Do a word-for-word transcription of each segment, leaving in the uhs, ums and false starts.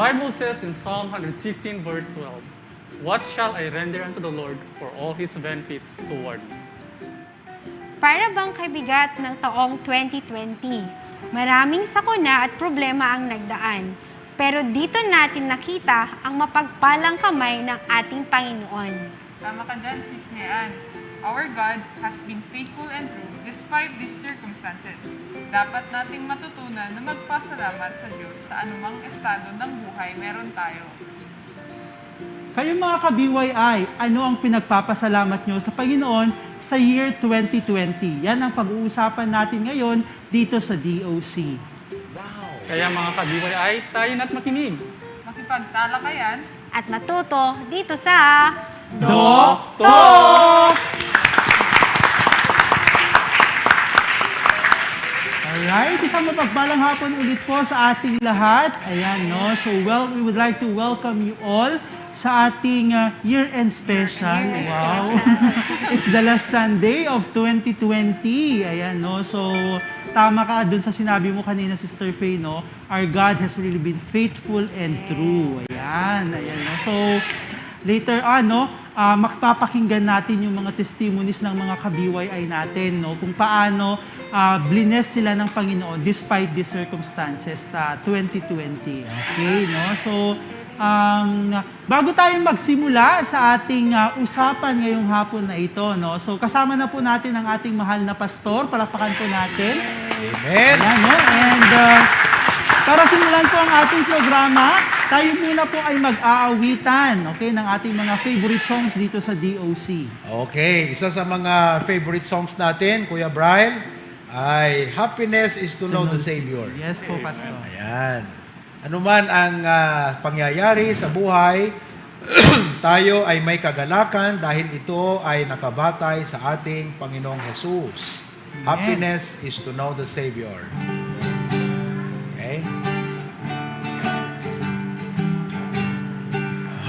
Bible says in Psalm one hundred sixteen verse twelve, "What shall I render unto the Lord for all his benefits toward me?" Para bang kay bigat ng taong twenty twenty? Maraming sakuna at problema ang nagdaan. Pero dito natin nakita ang mapagpalang kamay ng ating Panginoon. Tama ka dyan, Sis Mian. Our God has been faithful and true despite these circumstances. Dapat nating matutunan na magpasalamat sa Diyos sa anumang estado ng buhay meron tayo. Kayo mga ka-B Y I, ano ang pinagpapasalamat nyo sa Panginoon sa year twenty twenty? Yan ang pag-uusapan natin ngayon dito sa D O C. Kaya mga ka-B Y I, tayo na't makinig. Makipagtalakayan. At matuto dito sa Doktor! Alright, isang mapagpalang hapon ulit po sa ating lahat. Ayan, no? So, well, we would like to welcome you all sa ating, uh, year-end special. Year-end Wow. special. It's the last Sunday of twenty twenty. Ayan, no? So, tama ka dun sa sinabi mo kanina, Sister Faye, no? Our God has really been faithful and true. Ayan, ayan, no? So, later on, no? Ah, mapapakinggan natin yung mga testimonies ng mga ka-B Y I natin, no? Kung paano, ah, blines sila ng Panginoon despite the circumstances sa twenty twenty. Okay, no? So, um, bago tayo magsimula sa ating, ah, usapan ngayong hapon na ito, no? So, kasama na po natin ang ating mahal na pastor. Palakpakan po natin. Amen. Ayan, no? And, ah, para simulan po ang ating programa, tayo muna po ay mag-aawitan, okay, ng ating mga favorite songs dito sa D O C. Okay, isa sa mga favorite songs natin, Kuya Brian, ay Happiness is to Know the Savior. Yes po, Pastor. Ayan. Ano man ang, ah, pangyayari sa buhay, tayo ay may kagalakan dahil ito ay nakabatay sa ating Panginoong Jesus. Amen. Happiness is to know the Savior. Okay?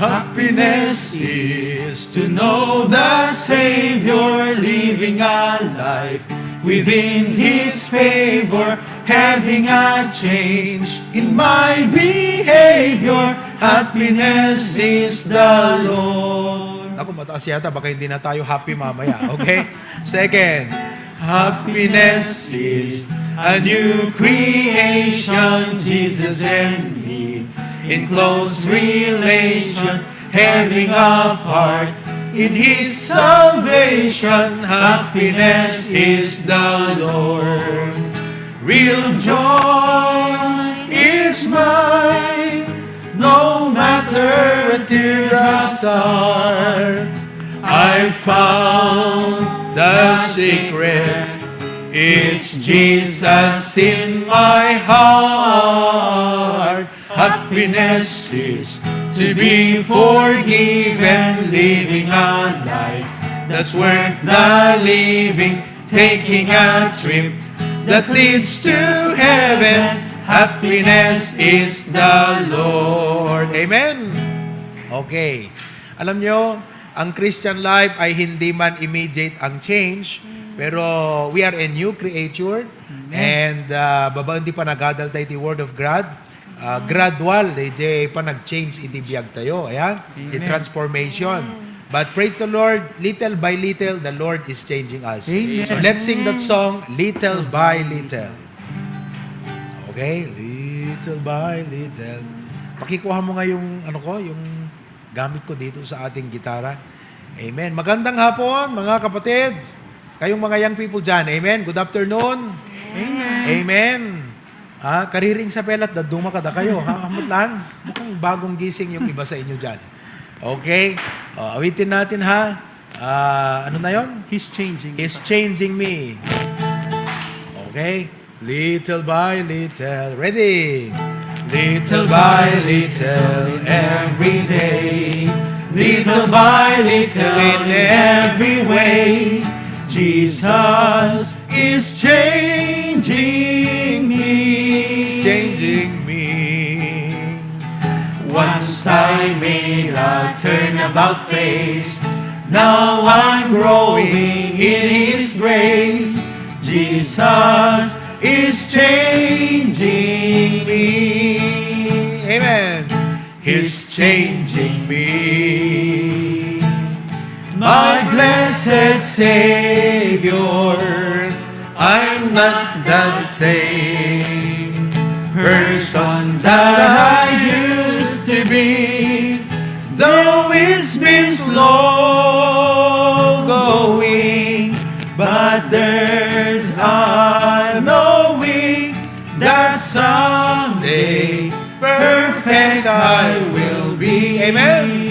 Happiness is to know the Savior, living a life within His favor, having a change in my behavior. Happiness is the Lord. Naku, mataas yata. Baka hindi na tayo happy mamaya. Okay? Second, happiness is a new creation, Jesus and me in close relation, having a part in His salvation. Happiness is the Lord. Real joy is mine, no matter when teardrops start. I found the secret. It's Jesus in my heart. Happiness is to be forgiven, living a life that's worth the living, taking a trip that leads to heaven. Happiness is the Lord. Amen. Okay. Alam nyo, ang Christian life ay hindi man immediate ang change, pero we are a new creature. Amen. And, ah, babaen ti panagadal tayo ti Word of God, ah, gradual, di, di panag-change iti biag tayo. Ayan? Di Amen. transformation. But praise the Lord, little by little, the Lord is changing us. Amen. So let's sing that song, Little by Little. Okay? Little by little. Pakikuha mo nga yung, ano ko, yung gamit ko dito sa ating gitara. Amen. Magandang hapon, mga kapatid. Kayong mga young people dyan. Amen. Good afternoon. Amen. Amen. Ah, kariring sa pelat, daduma ka da kayo. Ha? Amot lang. Mukhang bagong gising yung iba sa inyo dyan. Okay? O, awitin natin, ha? Ah, ano na yon? He's changing. He's changing me. Okay? Little by little. Ready? Little by little, every day. Little by little, in every way. Jesus is changing me. He's changing me. Once I made a turnabout face, now I'm growing in His grace. Jesus is changing me. Amen. Savior, I'm not the same person that I used to be. Though it's been slow going, but there's a knowing that someday perfect I will be. Amen.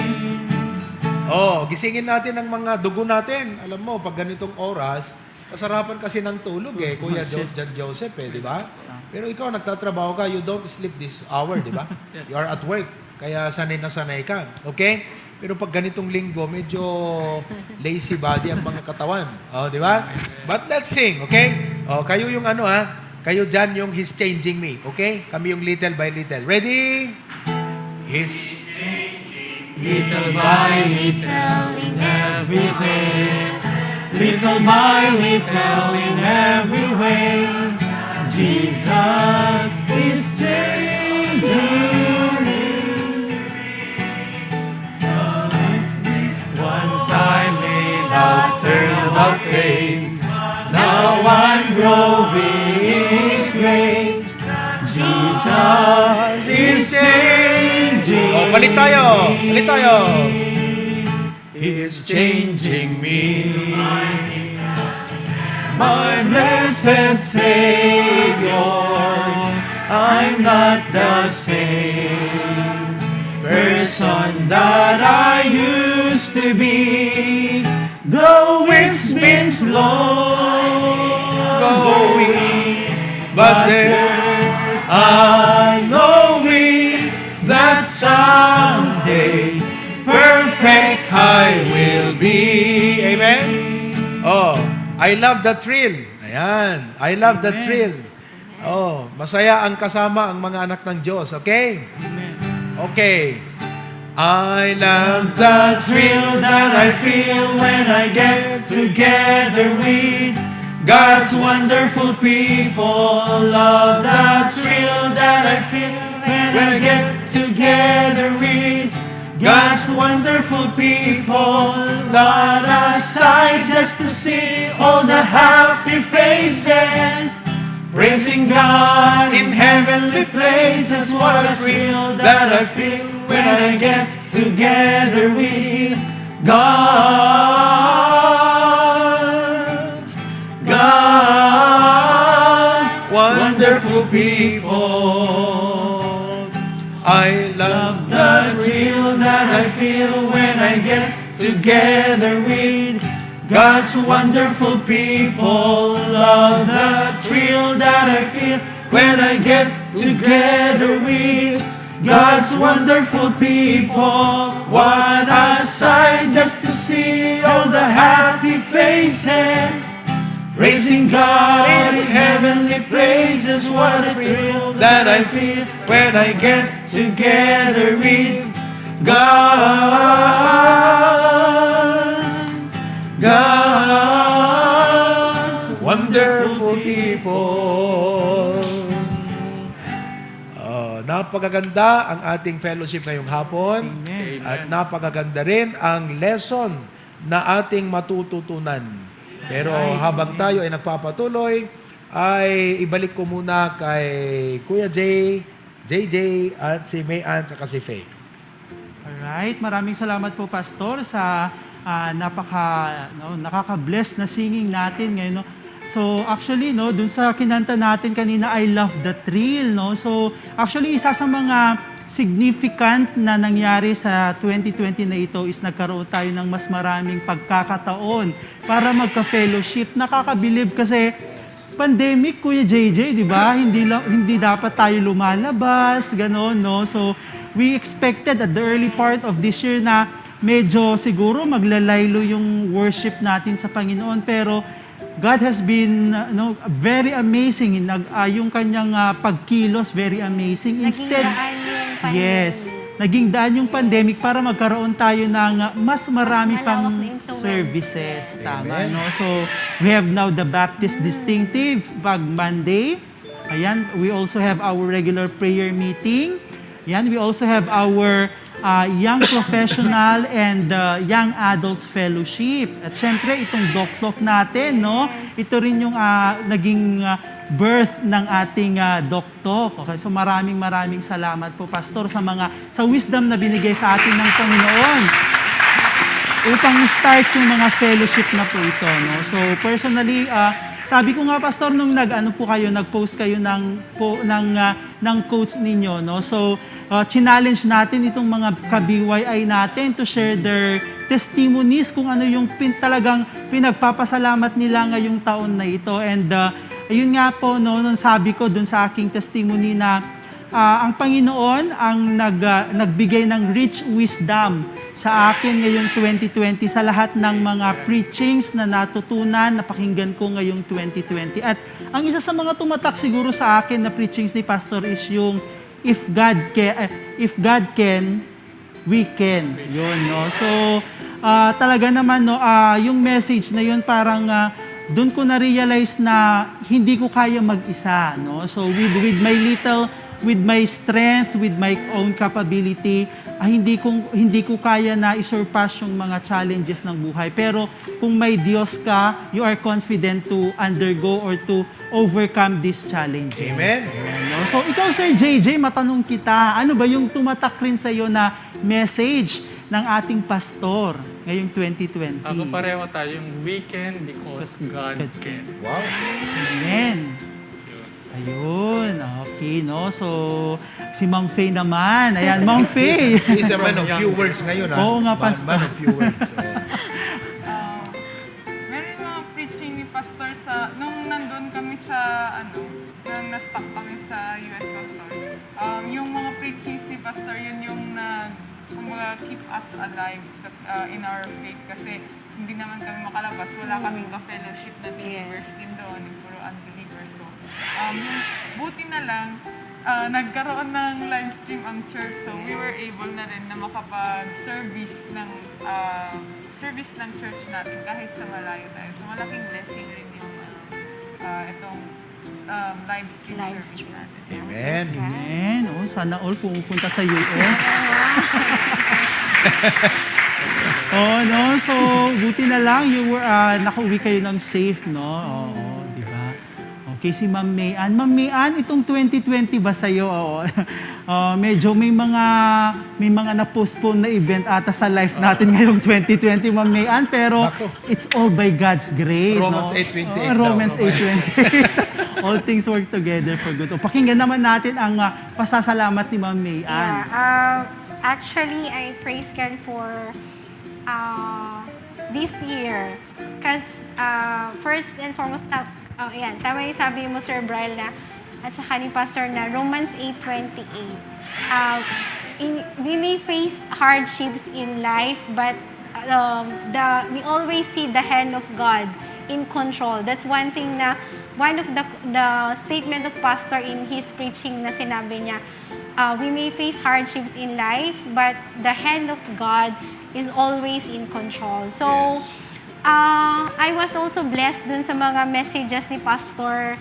Oh, gisingin natin ang mga dugo natin. Alam mo, pag ganitong oras, kasarapan kasi ng tulog eh, Kuya Jo-, Yes. John Joseph eh, di ba? Yes. Pero ikaw, nagtatrabaho ka, you don't sleep this hour, di ba? Yes. You are at work, kaya sanay na sanay ka. Okay? Pero pag ganitong linggo, medyo lazy body ang mga katawan. Oh, di ba? But let's sing, okay? Oh, kayo yung ano ha, kayo dyan yung He's Changing Me, okay? Kami yung little by little. Ready? He's Little by little in every day, little by little in every way, Jesus is changing me. Once I made a turn about face, now I'm growing in His grace. Jesus is changing. Oh, balik tayo. Balik tayo. He is changing me. My blessed Savior, I'm not the same person that I used to be. Though it's been slow going, but there's a knowing that someday perfect I will be. Amen? Oh, I love the thrill. Ayan. I love the Amen. thrill. Oh, masaya ang kasama ang mga anak ng Diyos, okay? Amen. Okay. I love the thrill that I feel when I get together with God's wonderful people. Love the thrill that I feel when I get together with God's wonderful people. Not a sight just to see all the happy faces. Praising God in heavenly places, what a thrill that I feel when I get together with God's, God's wonderful people. I love the thrill that I feel when I get together with God's wonderful people. Love the thrill that I feel when I get together with God's wonderful people. What a sight just to see all the happy faces. Praising God in heavenly places. What a thrill that I feel when I get together with God's, God's wonderful people. Oh, napakaganda ang ating fellowship ngayong hapon. Amen. At napakaganda rin ang lesson na ating matututunan. Pero habang tayo ay nagpapatuloy, ay ibalik ko muna kay Kuya Jay, J J, at si May Ann, saka si Faye. Alright, maraming salamat po, Pastor, sa, ah, napaka, no, nakaka-bless na singing natin ngayon, no? So, actually, no, dun sa kinanta natin kanina, I Love the Thrill, no? So, actually, isa sa mga significant na nangyari sa twenty twenty na ito is nagkaroon tayo ng mas maraming pagkakataon para magka-fellowship. Nakakabilib kasi pandemic, Kuya J J, di ba? Hindi la-, hindi dapat tayo lumalabas, ganon, no? So, we expected at the early part of this year na medyo siguro maglalaylo yung worship natin sa Panginoon, pero God has been, uh, no, very amazing. Nag-, ah, yung kanyang, ah, pagkilos, very amazing. Naging Instead, daan yung pandemic. Yes, naging daan yung pandemic para magkaroon tayo ng, ah, mas marami Mas malawak pang na influence. Services. Tama, Amen. No? So, we have now the Baptist Distinctive pag Monday. Ayan, we also have our regular prayer meeting. Ayan, we also have our, ah, Young Professional and, ah, Young Adults Fellowship. At syempre, itong Doktok natin, no? Ito rin yung, ah, naging, ah, birth ng ating, ah, Doktok. Okay, so maraming, maraming salamat po, Pastor, sa mga, sa wisdom na binigay sa atin ng Panginoon upang start yung mga fellowship na po ito, no? So, personally, ah, sabi ko nga, Pastor, nung nag-ano po kayo, nag-post kayo ng, po, ng, ah, ng quotes ninyo, no? So, ah, challenge natin itong mga ka-B Y I natin to share their testimonies kung ano yung pin-, talagang pinagpapasalamat nila ngayong taon na ito. And, ah, ayun nga po, no, nung sabi ko dun sa aking testimony na, ah, ang Panginoon ang nag-, ah, nagbigay ng rich wisdom sa akin ngayong twenty twenty sa lahat ng mga preachings na natutunan, napakinggan ko ngayong twenty twenty. At ang isa sa mga tumatak siguro sa akin na preachings ni Pastor is yung, "If God ca-, eh, if God can, we can." Yun, no? So, ah, talaga naman, no, ah, yung message na yun, parang, ah, dun ko na-realize na hindi ko kaya mag-isa, no? So, with, with my little, with my strength, with my own capability, ah, hindi ko, hindi ko kaya na i-surpass yung mga challenges ng buhay. Pero kung may Diyos ka, you are confident to undergo or to overcome these challenges. Amen. Ayan, no? So, ikaw, Sir J J, matanong kita, ano ba yung tumatak rin sa'yo na message ng ating pastor ngayong twenty twenty? Ako, pareho tayo, yung "We can because God can." Wow. Amen. Ayun, okay, no? So, si Ma'am Faye naman. Ayan, Ma'am Faye. He's a, he's a man of few words ngayon, ha? Oo nga, Pastor. Man, man of few words. So, meron mga preaching ni Pastor sa, nung nandun kami sa, ano, nung na-stuck kami sa U S Pastor. Um, yung mga preachings ni Pastor, yun yung nag, kumbaga, keep us alive sa, uh, in our faith. Kasi hindi naman kami makalabas, wala kaming ka-fellowship na believers din doon, puro unbelievers. So, um, yung buti na lang, ah, nagkaroon ng live stream ang church. So, we were able na rin na makapag-service ng, ah, service ng church natin kahit sa malayo tayo. So, malaking blessing rin yung, ah, ah, itong, um, live stream service natin. Amen. Praise God. Amen. Oh, sana all pumupunta sa U S. Oh, no? So, buti na lang, you were, ah, nakauwi kayo ng safe, no? Oo, di ba? Okay, si Ma'am May Ann. Ma'am May Ann, itong twenty twenty ba sa'yo? Oo. Ah, medyo may mga, may mga na-postpone na event ata sa life natin ngayong twenty twenty, Ma'am May Ann, pero it's all by God's grace, no? Romans eight twenty-eight daw. Romans eight twenty-eight. All things work together for good. O, pakinggan naman natin ang, ah, pasasalamat ni Ma'am May Ann. Yeah, uh, actually, I praise God for, uh, this year. 'Cause, uh, first and foremost, ta-, oh, ayan, tama yung sabi mo, Sir Brian, na, at saka ni Pastor, na Romans eight twenty-eight. Uh, in, we may face hardships in life, but, um, the, we always see the hand of God in control. That's one thing na, one of the, the statement of Pastor in his preaching na sinabi niya, uh, we may face hardships in life, but the hand of God is always in control. So, uh, I was also blessed dun sa mga messages ni Pastor,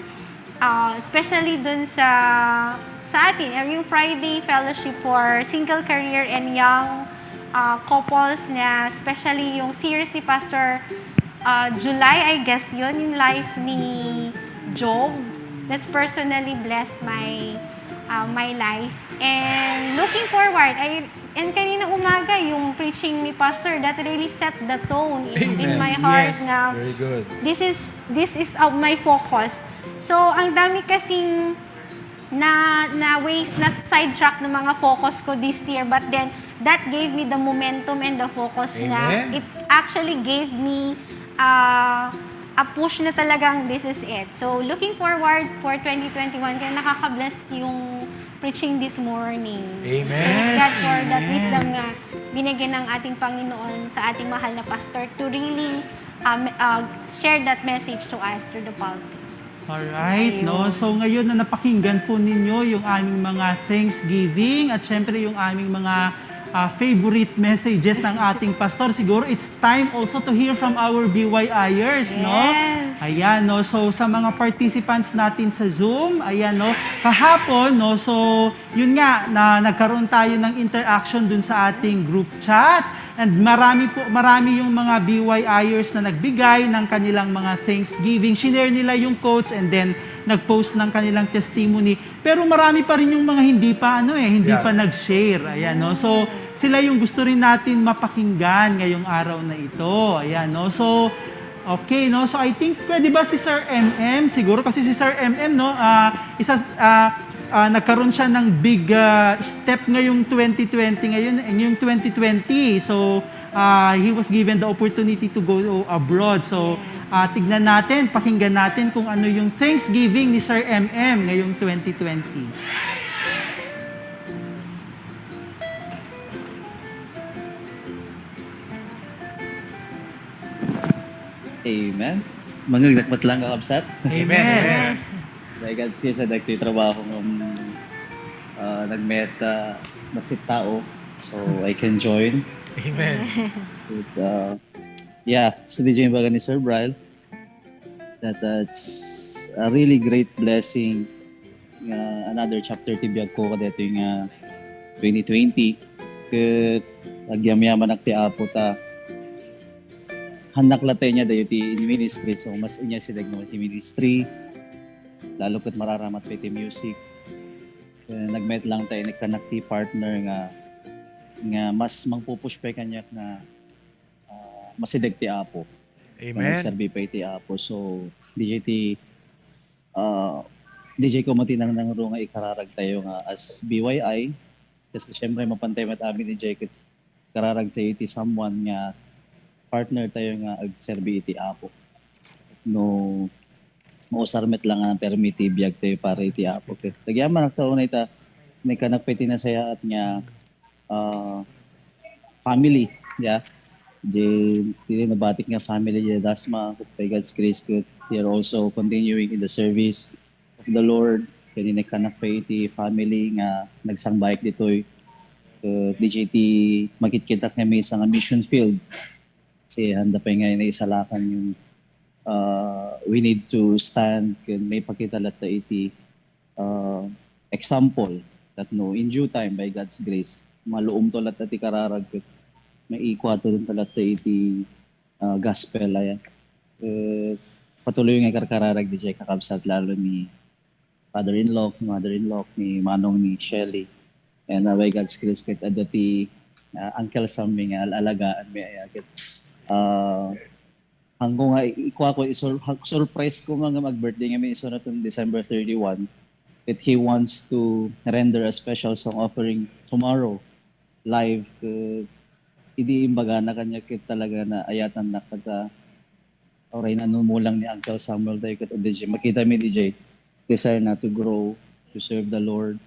uh, especially dun sa, sa atin, uh, yung Friday Fellowship for Single, Career, and Young, uh, Couples, na especially yung series ni Pastor, uh, July, I guess yun, yung life ni Job. That's personally blessed my, uh, my life. And looking forward, I And kanina umaga, yung preaching ni Pastor, that really set the tone in, in my heart na this is, this is, uh, my focus. So, ang dami kasing na, na way, na sidetrack ng mga focus ko this year, but then, that gave me the momentum and the focus na it actually gave me, uh, a push na talagang this is it. So, looking forward for twenty twenty-one, kaya nakaka-bless yung preaching this morning. Amen. Praise God for that wisdom nga binigyan ng ating Panginoon sa ating mahal na pastor to really, um, uh, share that message to us through the pulpit. Alright, no? Ayun. So, ngayon na napakinggan po ninyo yung aming mga thanksgiving at syempre yung aming mga, ah, favorite messages ng ating pastor, siguro it's time also to hear from our B Y Ers, no? Yes. Ayan, no? So, sa mga participants natin sa Zoom, ayan, no? Kahapon, no? So, yun nga, na nagkaroon tayo ng interaction dun sa ating group chat. And marami po, marami yung mga B Y Ers na nagbigay ng kanilang mga Thanksgiving. Shinare nila yung quotes and then nag-post ng kanilang testimony. Pero marami pa rin yung mga hindi pa, ano eh, hindi Yeah. pa nag-share. Ayan, no? So, sila yung gusto rin natin mapakinggan ngayong araw na ito. Ayan, no? So, okay, no? So, I think pwede ba si Sir M M? Siguro kasi si Sir M M, no? Ah, isa, ah, ah, nagkaroon siya ng big, ah, step ngayong twenty twenty, ngayon, eh, ngayong twenty twenty. So, ah, he was given the opportunity to go abroad. So, ah, tignan natin, pakinggan natin kung ano yung Thanksgiving ni Sir M M ngayong twenty twenty. Amen. Mangngegnak met lang, kakabsat. Amen. Amen. By God's grace, adda dagiti trabaho nga, um, ah, nagmayat, ah, bassit tao. So, I can join. Amen. But, uh, yeah, so D J, imbaga ni Sir Brian, that, uh, it's a really great blessing nga another chapter ti biagko kadaytoy nga twenty twenty. Ket agyamyamanak ti Apo ta hannak latta inya dayo ti ministry, so mas inya sideg no ti ministry, lalo ket mararamat pay ti music. Ket nagmayat lang ta inikkanak ti partner nga, nga mas mangpupush pay kaniak nga, ah, masideg ti Apo. Nga Amen. Nagserbi pay ti Apo. So, D J ti, ah, D J ko met ti nangnangro nga ikararag tayo nga as B Y I. Kasi syempre, mapantay met amin ni Jay ket kararag tayo iti someone nga partner tayo nga agserbi iti Apo. No, mausar met lang nga permi ti biag tayo para iti Apo. Ket agyamanak ta unay ta, nagkanak pay ti nasayaat nga, ah, family, yeah. Di, di nabatik nga family di Dasma, by God's grace, ket they are also continuing in the service of the Lord. Ken nagkanak pay iti family nga nagsangbaek ditoy. Ket D J ti makitkitak nga misa nga mission field. Kasi handa pay nga naisalakan yung, ah, we need to stand ken maipakita latta iti, ah, example that no, in due time, by God's grace, maluom to latta ti kararag ket maikua to latta iti, ah, gospel aya. Eh, patuloy nga karkararag di jay kakabsat lalo ni father-in-law, ni mother-in-law, ni manong ni Shelly. And, uh, by God's grace, ket adda ti, uh, Uncle Sam mi nga al-alagaan mi aya ket, uh, hangko nga i-, ikuako, isur-, hang-, surprise ko nga mag-birthday nga mi isu naton December thirty-one, that he wants to render a special song offering tomorrow live. Ket idi imbagana kaniak ket talaga naayatannak ket, ah, uray nanumulang ni Uncle Samuel tayo ket D J. Makita mi D J, desire na to grow, to serve the Lord.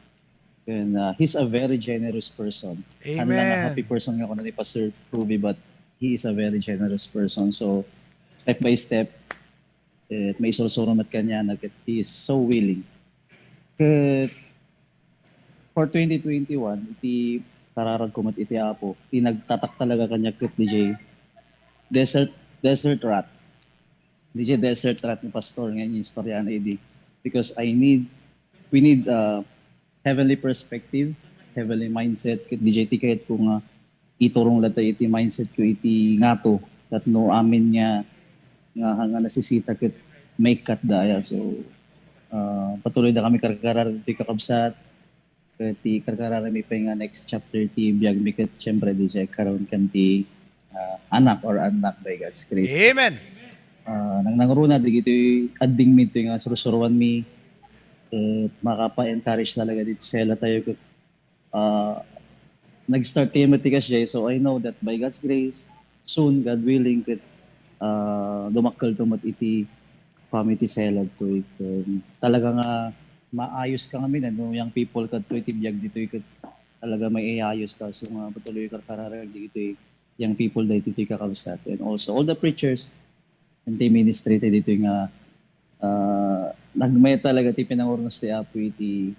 And, uh, he's a very generous person. Amen. Happy person nga kuno ni Pastor Ruby, but he is a very generous person. So, step by step, eh, maisursuro met kaniana ket he is so willing. Ket for twenty twenty-one, iti kararag ko met iti Apo, ti nagtatak talaga kaniak ket D J, desert, desert rat. D J, desert rat ni Pastor nga inistorya na idi. Because I need, we need, uh, heavenly perspective, heavenly mindset, ket D J ti kayat ko nga iturong latta iti mindset ko iti ngato, ket no amin nga, nga, nga nasisita ket maikkat da aya. So, ah, patuloy da kami karkararag ti kakabsat, ket ti karkararag mi pay nga next chapter ti biag mi ket siyempre di siya karon ken ti, ah, anak or anak by God's grace. Amen. Ah, nang nangruna, digitoy adding mi itoy nga sursuruan mi, ket makapa-encourage talaga dito sa tayo ket ah, nag-start tayo met ti kasdiay. So, I know that by God's grace, soon, God willing, ket, ah, dumakkel to met iti community selad to it. Um, talaga nga maayos ka ngamin, no, young people kadto iti biag ditoy ket talaga maiayos ka. So, nga patuloy ka kararag ditoy young people daytoy kakabsat. And also, all the preachers, and ti ministry ti ditoy nga, ah, nagmayat talaga ti pinangurnos ti Apo iti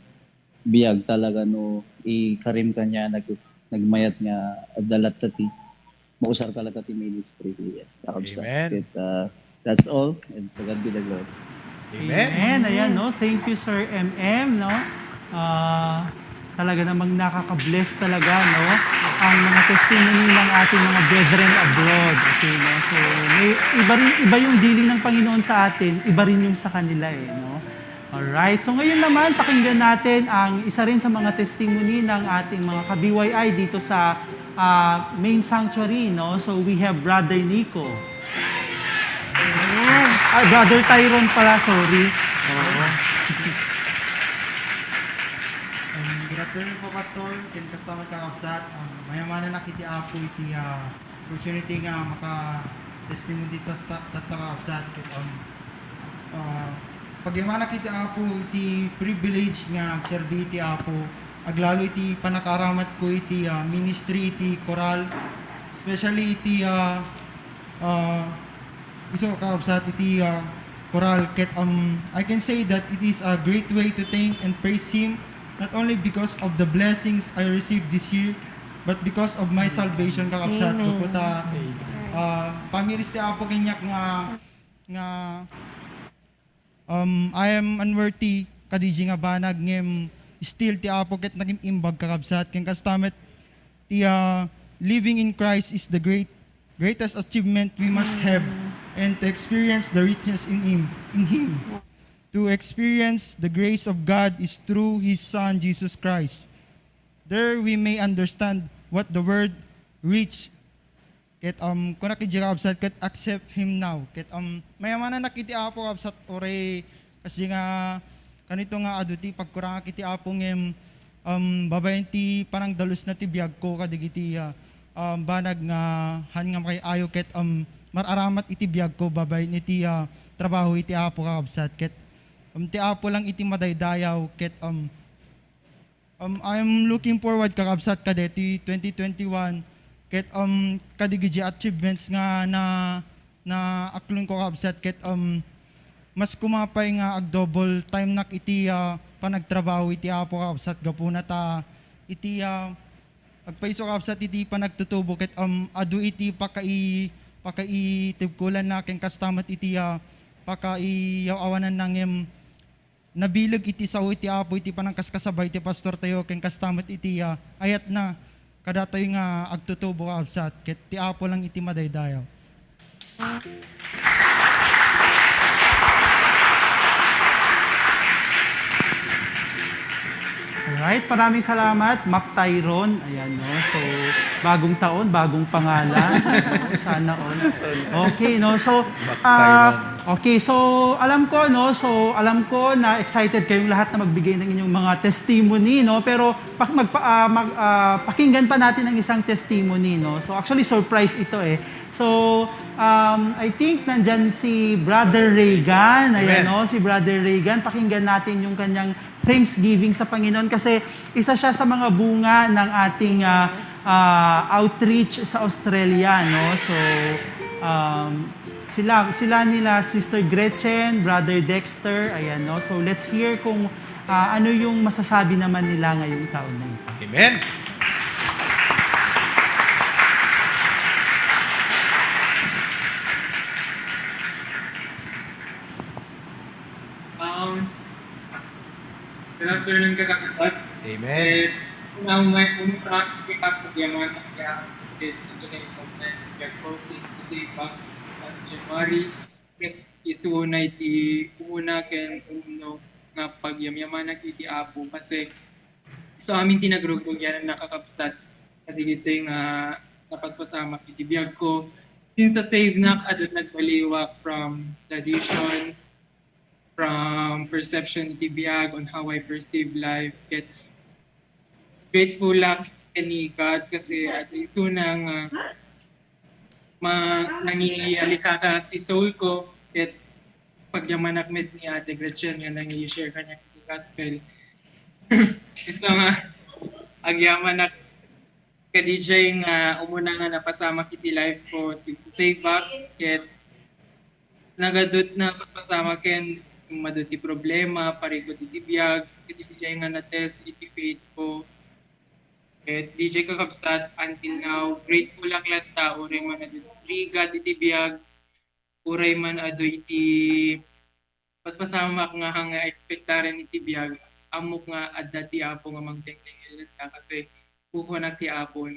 biag talaga no ikarim kaniana nag-, nagmayat nga adda latta ti mausar talaga ti ministry ti kakabsat. Amen. Ket, ah, That's all, and to God be the glory. Amen. Amen. Ayan, no? Thank you, Sir M M, no? Ah, talaga namang nakaka-bless talaga, no? Ang mga testimony ng ating mga brethren abroad. Okay, no? So, may iba rin, iba yung dealing ng Panginoon sa atin, iba rin yung sa kanila eh, no? Alright. So ngayon naman, pakinggan natin ang isa rin sa mga testimony ng ating mga ka-B Y I dito sa ah, main sanctuary, no? So we have Brother Nico. Ay, Brother Tyrone pala, sorry. Oo. Um, good afternoon po, Pastor. Ken kasta met, kakabsat. Um, mayamanak iti Apo iti ah, opportunity nga maka-testimony tatta, tatta, kakabsat. Ket, um, ah, pagyamanak iti Apo iti privilege nga agserbi iti Apo, aglalo iti pannakaaramatko iti ah, ministry iti koral, especially iti ah, ah, isu, kakabsat, iti ah, koral. Ket, um, I can say that it is a great way to thank and praise Him, not only because of the blessings I received this year, but because of my salvation, kakabsat. Amen. Gapu ta, ah, pamiris ti Apo kaniak nga, nga, um, I am unworthy kadaydi nga banag, ngem still ti Apo ket nangim-imbag, kakabsat. Ken kasta met, ti ah, living in Christ is the great greatest achievement we must have, and to experience the richness in Him, in Him. To experience the grace of God is through His Son, Jesus Christ. There we may understand what the word rich. Ket, um, kuna iti, kakabsat, ket accept Him now. Ket, um, mayamanak iti Apo, kabsat, uray Kasdi nga, kanito nga adu ti pagkurangak iti Apo ngem, um, babaen ti panangdalusna ti biagko kadagiti, ah, um, banag nga han nga makay-ayo ket, um, mar-aramat iti biagko babaen iti, ah, trabaho iti Apo, kakabsat. Ket, um, ti Apo lang iti madaydayaw ket, um, Um, I'm looking forward, kakabsat, kadaytoy twenty twenty-one, ket, um, kadagiti achievements nga na, naaklonko, kakabsat, ket, um, mas kumapay nga ag-double time nak iti, ah, panagtrabaho iti Apo, kakabsat, gapuna ta iti, ah, agpayso, kakabsat, iti panagtutubo ket, um, adu iti pakai-, pakaitibkolanna ken kasta met iti, ah, pakaiyaw-awananna ngem nabileg iti sao iti Apo iti panangkaskasaba iti pastortayo ken kasta met iti, ah, ayatna kadatoy nga agtutubo, kakabsat, ket ti Apo lang iti madaydayaw. Alright, maraming salamat, Mac Tyron. Ayan, no? So, bagong taon, bagong pangalan. Sana all. Okay, no? So, ah, okay, so alam ko, no? So, alam ko na excited kayong lahat na magbigay ng inyong mga testimony, no? Pero pak magpa, ah, mag, ah, pakinggan pa natin ang isang testimony, no? So, actually, surprise ito eh. So, um, I think nandyan si Brother Reagan. Ayan, no? Si Brother Reagan, pakinggan natin yung kanyang thanksgiving sa Panginoon kasi isa siya sa mga bunga ng ating, ah, ah, outreach sa Australia, no? So, um, sila, sila nila Sister Gretchen, Brother Dexter, ayan, no? So, let's hear kung, ah, ano yung masasabi naman nila ngayong taon na ito. Amen. Um, good afternoon, kakabsat. Amen. Eh, una, una, una, kita ko diyan mga kaya, eh, ito na yung content, yung posting kasi pa last January. Ket isu na iti umuna ken umno nga pagyamyamanak iti Apo kasi so amin ti nagrugrugian a kakabsat kadagitoy nga napaspasamak iti biagko. Since a save nak, adun nagbaliwak from traditions, from perception iti biag on how I perceive life. Ket grateful ak ken ni God kasi adu isuna nga ma-, nangiyalikaka ti soul ko, ket pagyamanak met ni Ate Gretchen nga nangi-share kaniak ti gospel. Isu nga agyamanak kadiay nga umuna nga napasamak iti life ko, si-, save ak, ket nagadut na pasamak ken madu ti problema, parikut iti biag, iti diay nga na-test iti faith ko. Ket diay kakabsat, until now, grateful ak latta, uray madu ti rigat iti biag, uray man adu iti paspasamak nga hang nga ekspektaren iti biag, ammok nga adda ti Apo nga mangtengtengel latta, kasi kukunak ti Apo.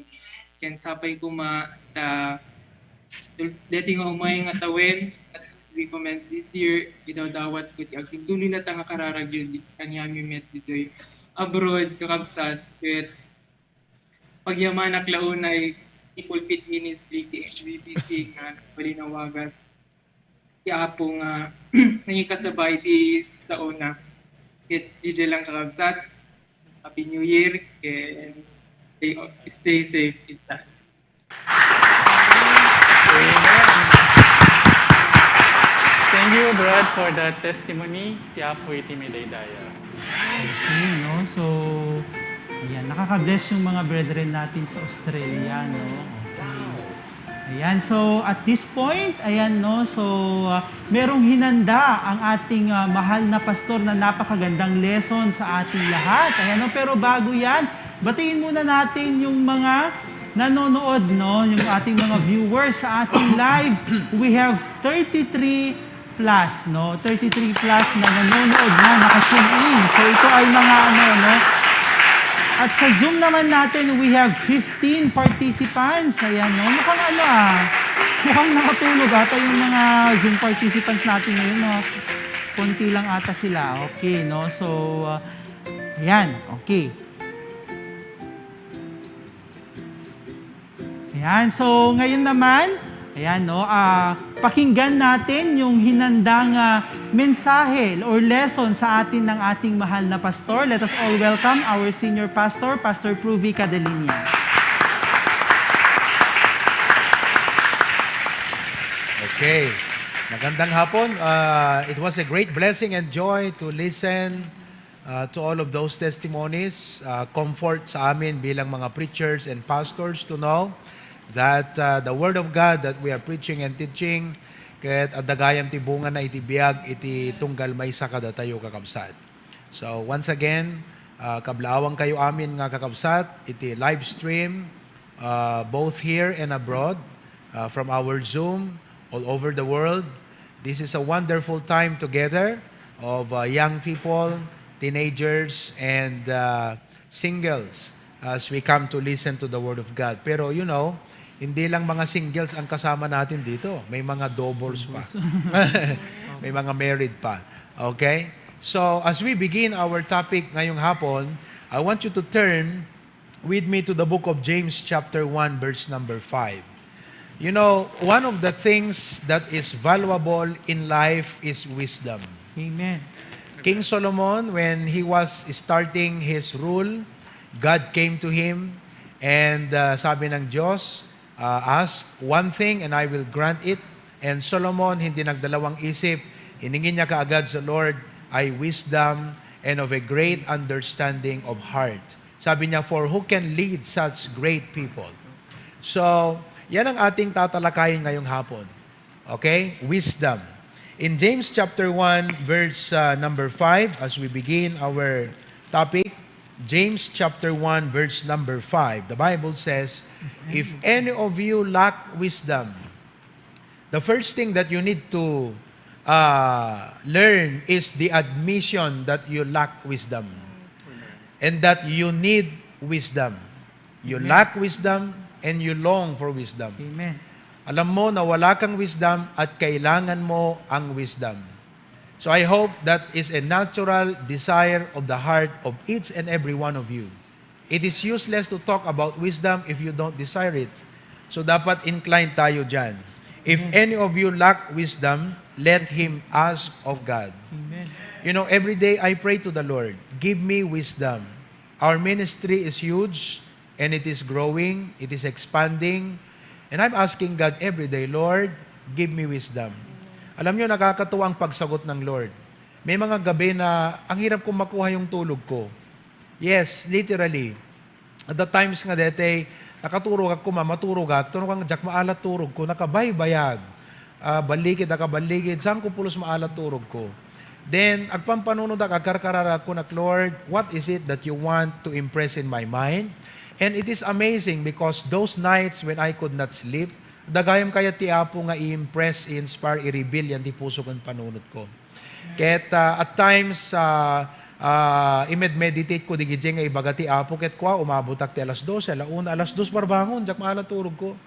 Ken sapay koma ta dul-, deti nga umay nga tawen, as we commence this year, idawdawatko ti agtultuloy latta nga kararagyo di-, kaniami met ditoy abroad, kakabsat, ket pagyamanak la unay ti pulpit ministry ti H B B C nga balinawagas ti Apo nga nangikasaba iti saona. Ket diay lang, kakabsat. Happy New Year, and stay, stay safe in time. Amen. Thank you, Brad, for that testimony. Ti Apo iti maidaydayaw. Okay, no? So, ayan, nakaka-bless yung mga brethren natin sa Australia, no? Okay. Ayan, so at this point, ayan, no? So, ah, merong hinanda ang ating, ah, mahal na pastor na napakagandang lesson sa ating lahat. Ayan, no? Pero bago yan, batiin muna natin yung mga nanonood, no? Yung ating mga viewers sa ating live. We have thirty-three plus, no? Thirty-three plus na nanonood na, naka-tune in. So, ito ay mga ano, no? At sa Zoom naman natin, we have fifteen participants. Ayan, no? Mukhang ano, ah, mukhang nakatulog ata yung mga Zoom participants natin ngayon, no? Konti lang ata sila. Okay, no? So, ah, ayan, okay. Ayan, so ngayon naman, ayan, no, ah, pakinggan natin yung hinandang, ah, mensahe or lesson sa atin ng ating mahal na pastor. Let us all welcome our senior pastor, Pastor Pruvi Cadelinia. Okay. Magandang hapon. Uh, it was a great blessing and joy to listen uh, to all of those testimonies. Uh, comfort sa amin bilang mga preachers and pastors to know that uh, the Word of God that we are preaching and teaching, ket adda gayam ti bungana iti biag iti tunggal maysa kadatayo, kakabsat. So, once again, uh, kablaawankayo amin nga kakabsat iti live stream, uh, both here and abroad, uh, from our Zoom, all over the world. This is a wonderful time together of uh, young people, teenagers, and uh, singles as we come to listen to the Word of God. Pero you know, hindi lang mga singles ang kasama natin dito. May mga doubles pa. May mga married pa. Okay? So, as we begin our topic ngayong hapon, I want you to turn with me to the book of James chapter one, verse number five. You know, one of the things that is valuable in life is wisdom. Amen. King Solomon, when he was starting his rule, God came to him and uh, sabi ng Diyos, uh, "Ask one thing and I will grant it." And Solomon, hindi nagdalawang isip, hiningi niya kaagad sa Lord ay wisdom and of a great understanding of heart. Sabi niya, "For who can lead such great people?" So, yan ang ating tatalakayin ngayong hapon. Okay? Wisdom. In James chapter one, verse uh, number five, as we begin our topic, James chapter one, verse number five, the Bible says, "If any of you lack wisdom, the first thing that you need to uh, learn is the admission that you lack wisdom and that you need wisdom. You Amen. lack wisdom and you long for wisdom." Amen. Alam mo na wala kang wisdom at kailangan mo ang wisdom. So I hope that is a natural desire of the heart of each and every one of you. It is useless to talk about wisdom if you don't desire it. So dapat inclined tayo dyan. "If any of you lack wisdom, let him ask of God." Amen. You know, every day I pray to the Lord, "Give me wisdom." Our ministry is huge and it is growing, it is expanding. And I'm asking God every day, "Lord, give me wisdom." Alam nyo, nakakatuwa ang pagsagot ng Lord. May mga gabi na ang hirap kong makuha yung tulog ko. Yes, literally. At the times nga dete, nakaturog ako, ma-, maturog ako, tunog ang jak maalat turog ko, nakabaybayag. Ah, balikid, nakabalikid, saan ko pulos maalat turog ko. Then, agpampanunod ak, agkarkararag ko nak, "Lord, what is it that you want to impress in my mind?" And it is amazing because those nights when I could not sleep, Dagayam kayat ti Apo nga i-impress, i-inspire, i-reveal yan ti puso ken panunotko. Ket, ah, at times, ah, ah, imedmeditate ko digiti nga ibaga ti Apo, ket kua, umabutak ti alas dose, ala una, alas dos barbangon, diak maala turogko.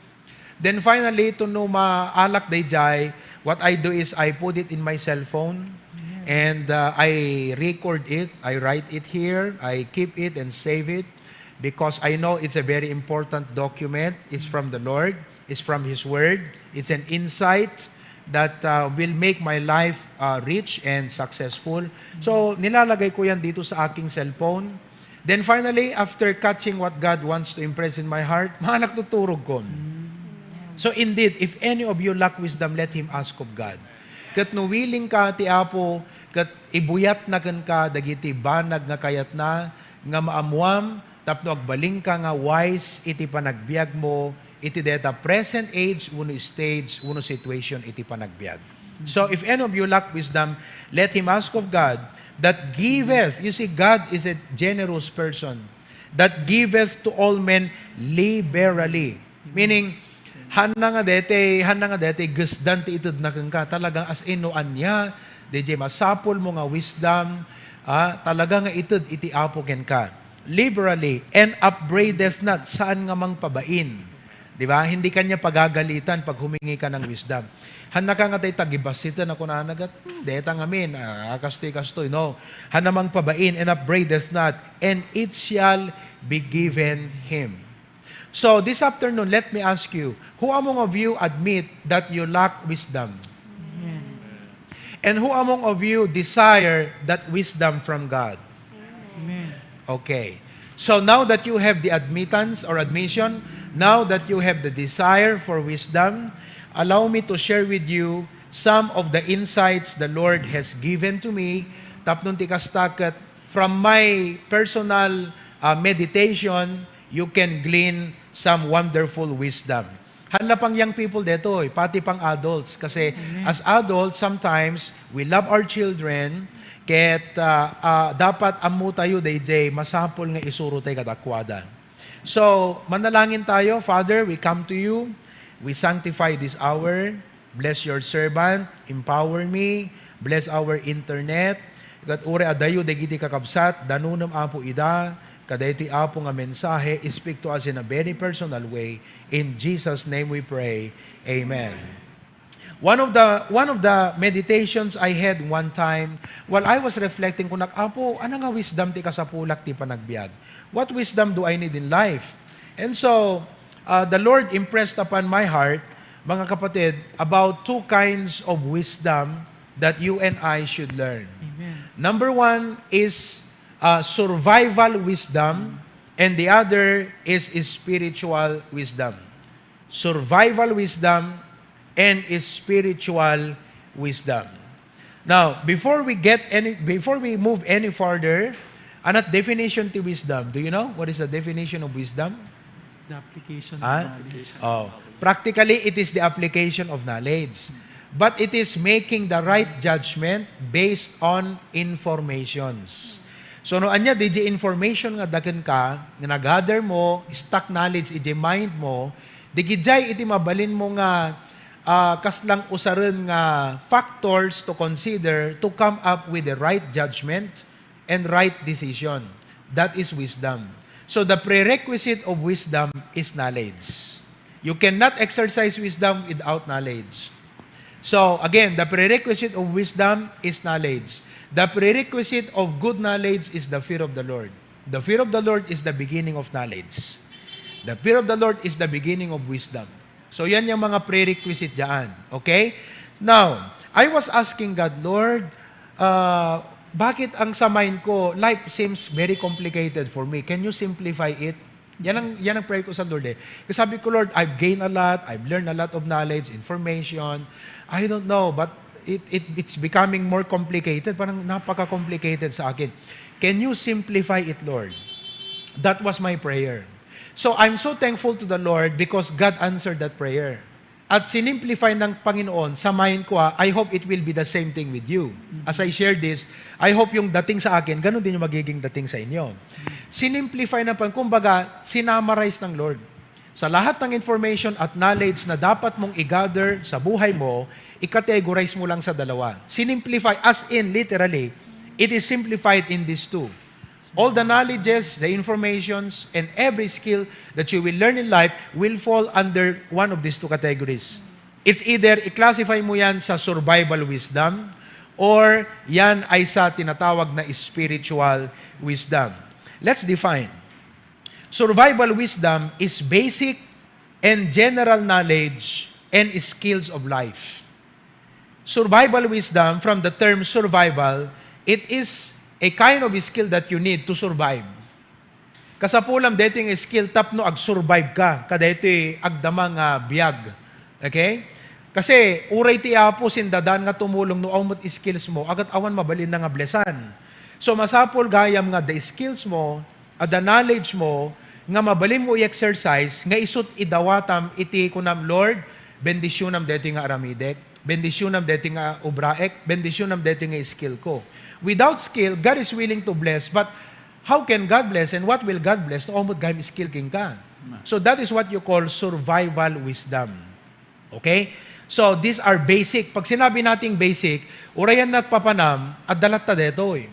Then finally, tapno maalak daydiay, what I do is I put it in my cellphone, and, uh, I record it, I write it here, I keep it and save it, because I know it's a very important document. It's from the Lord, it's from His Word, it's an insight that, uh, will make my life, uh, rich and successful. So, nilalagay ko yan dito sa aking cellphone. Then finally, after catching what God wants to impress in my heart, maalak tuturogkon. So indeed, if any of you lack wisdom, let him ask of God. Ket no willing ka ti Apo, ket ibuyatna kenka dagiti banag nga kayatna, nga maammuam tapno agbalinka nga wise iti panagbiagmo iti dayta present age wenno stage wenno situation iti panagbiag. So, if any of you lack wisdom, let him ask of God that giveth. You see, God is a generous person, that giveth to all men liberally. Meaning, hanna nga dete, hanna nga dete, gesdan ti itedna kenka. Talagang as in, no ania, daydiay masapulmo nga wisdom, ah, talaga nga ited iti Apo kenka. Liberally, and upbraideth not, saan nga mangpabain. Di ba? Hindi kanya pagagalitan pag humingi ka ng wisdom. Hanna ka nga tay tagibasiten a kunana ket, "Hmm, deta ngamin, ah, kastoy, kastoy." No. Hanna mangpabain, and upbraideth not, and it shall be given him. So, this afternoon, let me ask you, who among of you admit that you lack wisdom? And who among of you desire that wisdom from God? Amen. Okay. So now that you have the admittance or admission, now that you have the desire for wisdom, allow me to share with you some of the insights the Lord has given to me. Tapno ti kasta ket from my personal, uh, meditation, you can glean some wonderful wisdom. Hala pang young people detoy, pati pang adults. Kasi as adults, sometimes, we love our children, ket, ah, ah, dapat ammo tayo, daydiay, masapul nga isuro tayo kadakuada. So, manalangin tayo. Father, we come to you. We sanctify this hour. Bless your servant. Empower me. Bless our internet. Ket uray adayo dagiti kakabsat, danunem, Apo, ida, kadaytoy, Apo, nga mensahe. Speak to us in a very personal way. In Jesus' name we pray. Amen. One of the, one of the meditations I had one time, while I was reflecting, kunak, "Apo, ano nga wisdom ti kasapulak ti panagbiag? What wisdom do I need in life?" And so, uh, the Lord impressed upon my heart, mga kapatid, about two kinds of wisdom that you and I should learn. Amen. Number one is, uh, survival wisdom, and the other is spiritual wisdom. Survival wisdom and spiritual wisdom. Now, before we get any, before we move any further, anat definition ti wisdom? Do you know what is the definition of wisdom? The application of Ah? knowledge. Oh. Practically, it is the application of knowledge. But it is making the right judgment based on informations. So, no ania, di information nga daken ka, nga nagather mo, stock knowledge iti mind mo, di gijay iti mabalin mo nga, ah, kaslang usaren nga factors to consider to come up with the right judgment and right decision. That is wisdom. So the prerequisite of wisdom is knowledge. You cannot exercise wisdom without knowledge. So again, the prerequisite of wisdom is knowledge. The prerequisite of good knowledge is the fear of the Lord. The fear of the Lord is the beginning of knowledge. The fear of the Lord is the beginning of wisdom. So yan yung mga prerequisite dyan. Okay? Now, I was asking God, "Lord, uh, bakit ang sa mind ko, life seems very complicated for me. Can you simplify it?" Yan ang, yan ang prayer ko sa Lord eh. Kasi sabi ko, "Lord, I've gained a lot, I've learned a lot of knowledge, information. I don't know, but it, it, it's becoming more complicated. Parang napaka-complicated sa akin. Can you simplify it, Lord?" That was my prayer. So I'm so thankful to the Lord because God answered that prayer. At sinimplify ng Panginoon sa mind ko, ah, I hope it will be the same thing with you. As I share this, I hope yung dating sa akin, ganun din yung magiging dating sa inyo. Sinimplify ng Panginoon, kumbaga, sinamarize ng Lord. Sa lahat ng information at knowledge na dapat mong i-gather sa buhay mo, i-categorize mo lang sa dalawa. Sinimplify, as in, literally, it is simplified in these two. All the knowledges, the informations, and every skill that you will learn in life will fall under one of these two categories. It's either i-classify mo yan sa survival wisdom or yan ay sa tinatawag na spiritual wisdom. Let's define. Survival wisdom is basic and general knowledge and skills of life. Survival wisdom, from the term survival, it is a kind of skill that you need to survive. Kasapulam daytoy nga skill tapno ag-survive ka kadaytoy agdama nga biag. Okay? Kasi uray ti Apo sindadaan nga tumulong no awan met skills mo, agat awan mabalin nga blessan. So masapul gayam nga the skills mo, a the knowledge mo, nga mabalin mo i-exercise, nga isut idawatam iti kunam, "Lord, bendisyonam daytoy nga aramidek, bendisyonam daytoy nga obraek, bendisyonam daytoy nga skill ko." Without skill, God is willing to bless, but how can God bless and what will God bless no awan met gayam skill kenka? So that is what you call survival wisdom. Okay? So, these are basic. Pag sinabi nating basic, urayan nat papanam, adda latta detoy.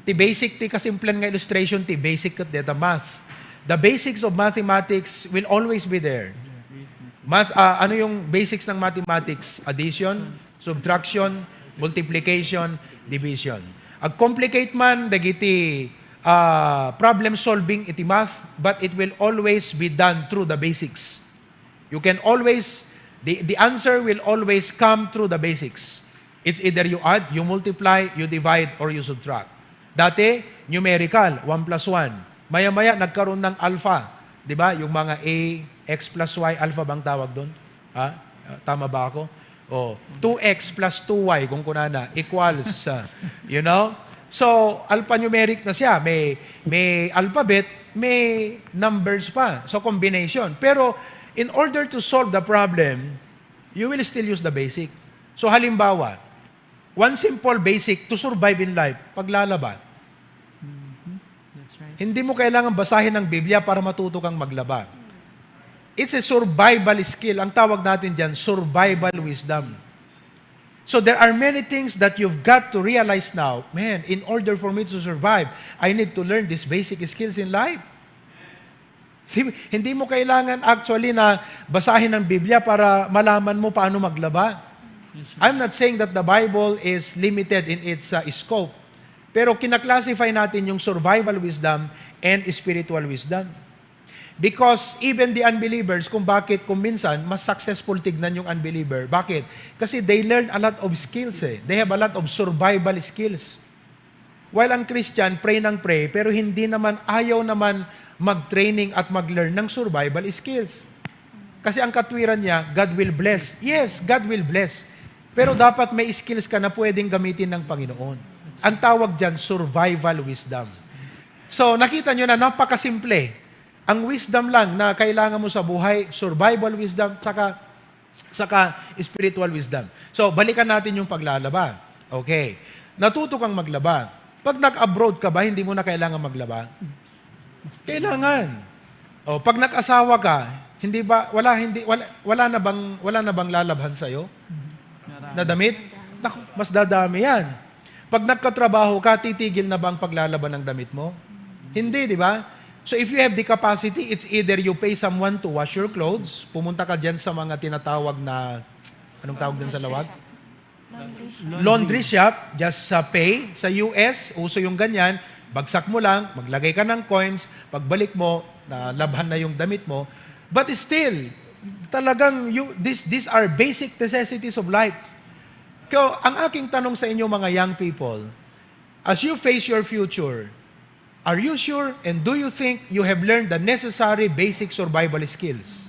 Ti basic, ti kasimplen nga illustration, ti basic ket deta math. The basics of mathematics will always be there. Math, ah, ano yung basics ng mathematics? Addition, subtraction, multiplication, division. Ag-complicate man dagiti, ah, problem solving iti math, but it will always be done through the basics. You can always, the, the answer will always come through the basics. It's either you add, you multiply, you divide, or you subtract. Dati, numerical, one plus one. Maya-maya, nagkaroon ng alpha. Di ba? Yung mga A, X plus Y, alpha bang tawag doon? Ha? Ah, tama ba ako? Oh, two X plus two Y, kung kunana, equals, ah, you know? So, alphanumeric na siya. May, may alphabet, may numbers pa. So, combination. Pero, in order to solve the problem, you will still use the basic. So, halimbawa, one simple basic to survive in life, paglalaba. That's right. Hindi mo kailangan basahin ang Biblia para matuto kang maglaba. It's a survival skill. Ang tawag natin dyan, survival wisdom. So there are many things that you've got to realize now. Man, in order for me to survive, I need to learn these basic skills in life. Di- Hindi mo kailangan actually na basahin ang Biblia para malaman mo paano maglaba. I'm not saying that the Bible is limited in its uh, scope. Pero kinaklasify natin yung survival wisdom and spiritual wisdom. Because even the unbelievers, kung bakit kung minsan mas successful tignan yung unbeliever. Bakit? Kasi they learn a lot of skills eh. They have a lot of survival skills. While ang Christian, pray ng pray, pero hindi naman, ayaw naman mag-training at mag-learn ng survival skills. Kasi ang katwiran niya, God will bless. Yes, God will bless. Pero dapat may skills ka na pwedeng gamitin ng Panginoon. Ang tawag dyan, survival wisdom. So, nakita nyo na napakasimple. Ang wisdom lang na kailangan mo sa buhay, survival wisdom, tsaka, saka spiritual wisdom. So, balikan natin yung paglalaba. Okay. Natuto kang maglaba. Pag nag-abroad ka ba, hindi mo na kailangan maglaba? Kailangan. O, pag nag-asawa ka, hindi ba wala hindi wala, wala na bang wala na bang lalabhan sa iyo? Na damit? Naku, mas dadami 'yan. Pag nagkatrabaho ka, titigil na ba ang paglalaba ng damit mo? Hindi, di ba? So if you have the capacity, it's either you pay someone to wash your clothes, pumunta ka diyan sa mga tinatawag na, anong tawag din sa lawag? Laundry shop, just uh, pay. Sa U S, uso yung ganyan. Bagsak mo lang, maglagay ka ng coins, pagbalik mo, nalabhan na yung damit mo. But still, talagang you, this, these are basic necessities of life. Kaya ang aking tanong sa inyo mga young people, as you face your future, are you sure and do you think you have learned the necessary basic survival skills?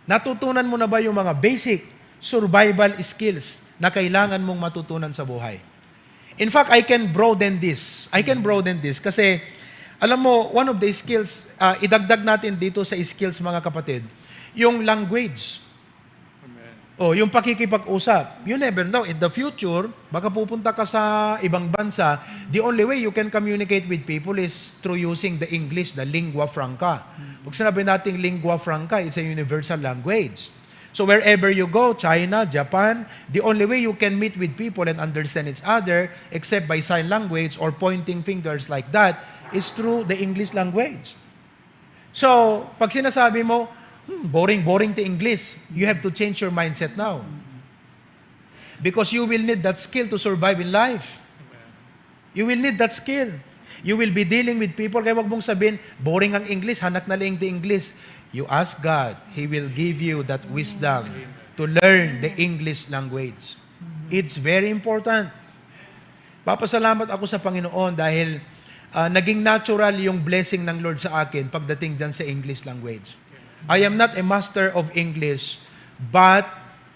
Natutunan mo na ba yung mga basic survival skills na kailangan mong matutunan sa buhay? In fact, I can broaden this. I can broaden this kasi, alam mo, one of the skills, ah, idagdag natin dito sa skills, mga kapatid, yung language. O, yung pakikipag-usap. You never know. In the future, baka pupunta ka sa ibang bansa, the only way you can communicate with people is through using the English, the lingua franca. Pag sinabi nating lingua franca, it's a universal language. So wherever you go, China, Japan, the only way you can meet with people and understand each other, except by sign language or pointing fingers like that, is through the English language. So, pag sinasabi mo, "Hmm, boring, boring ti English," you have to change your mindset now. Because you will need that skill to survive in life. You will need that skill. You will be dealing with people. Kaya wag mong sabihin, "Boring ang English, hanak na lang ti English." You ask God, He will give you that wisdom to learn the English language. It's very important. Papasalamat ako sa Panginoon dahil, ah, naging natural yung blessing ng Lord sa akin pagdating dyan sa English language. I am not a master of English, but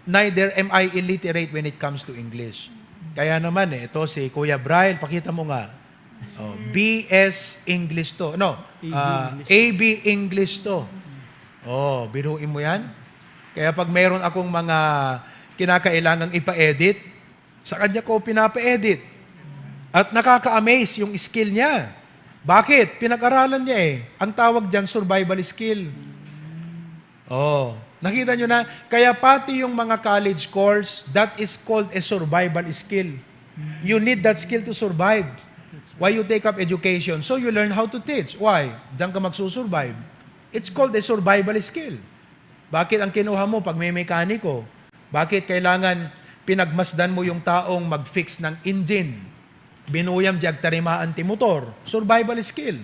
neither am I illiterate when it comes to English. Kaya naman eh, ito si Kuya Brian, pakita mo nga. Oh, B S English to. No, A B ah, English. A B English to. Oh, biruin mo yan. Kaya pag mayroon akong mga kinakailangang ipa-edit, sa kanya ko pinapa-edit. At nakaka-amaze yung skill niya. Bakit? Pinag-aralan niya eh. Ang tawag dyan, survival skill. Oh, nakita nyo na? Kaya pati yung mga college course, that is called a survival skill. You need that skill to survive. Why you take up education? So you learn how to teach. Why? Diyan ka magsusurvive. It's called a survival skill. Bakit ang kinuha mo pag may mekaniko? Bakit kailangan pinagmasdan mo yung taong mag-fix ng engine? Binuyam di agtarimaan ti motor. Survival skill.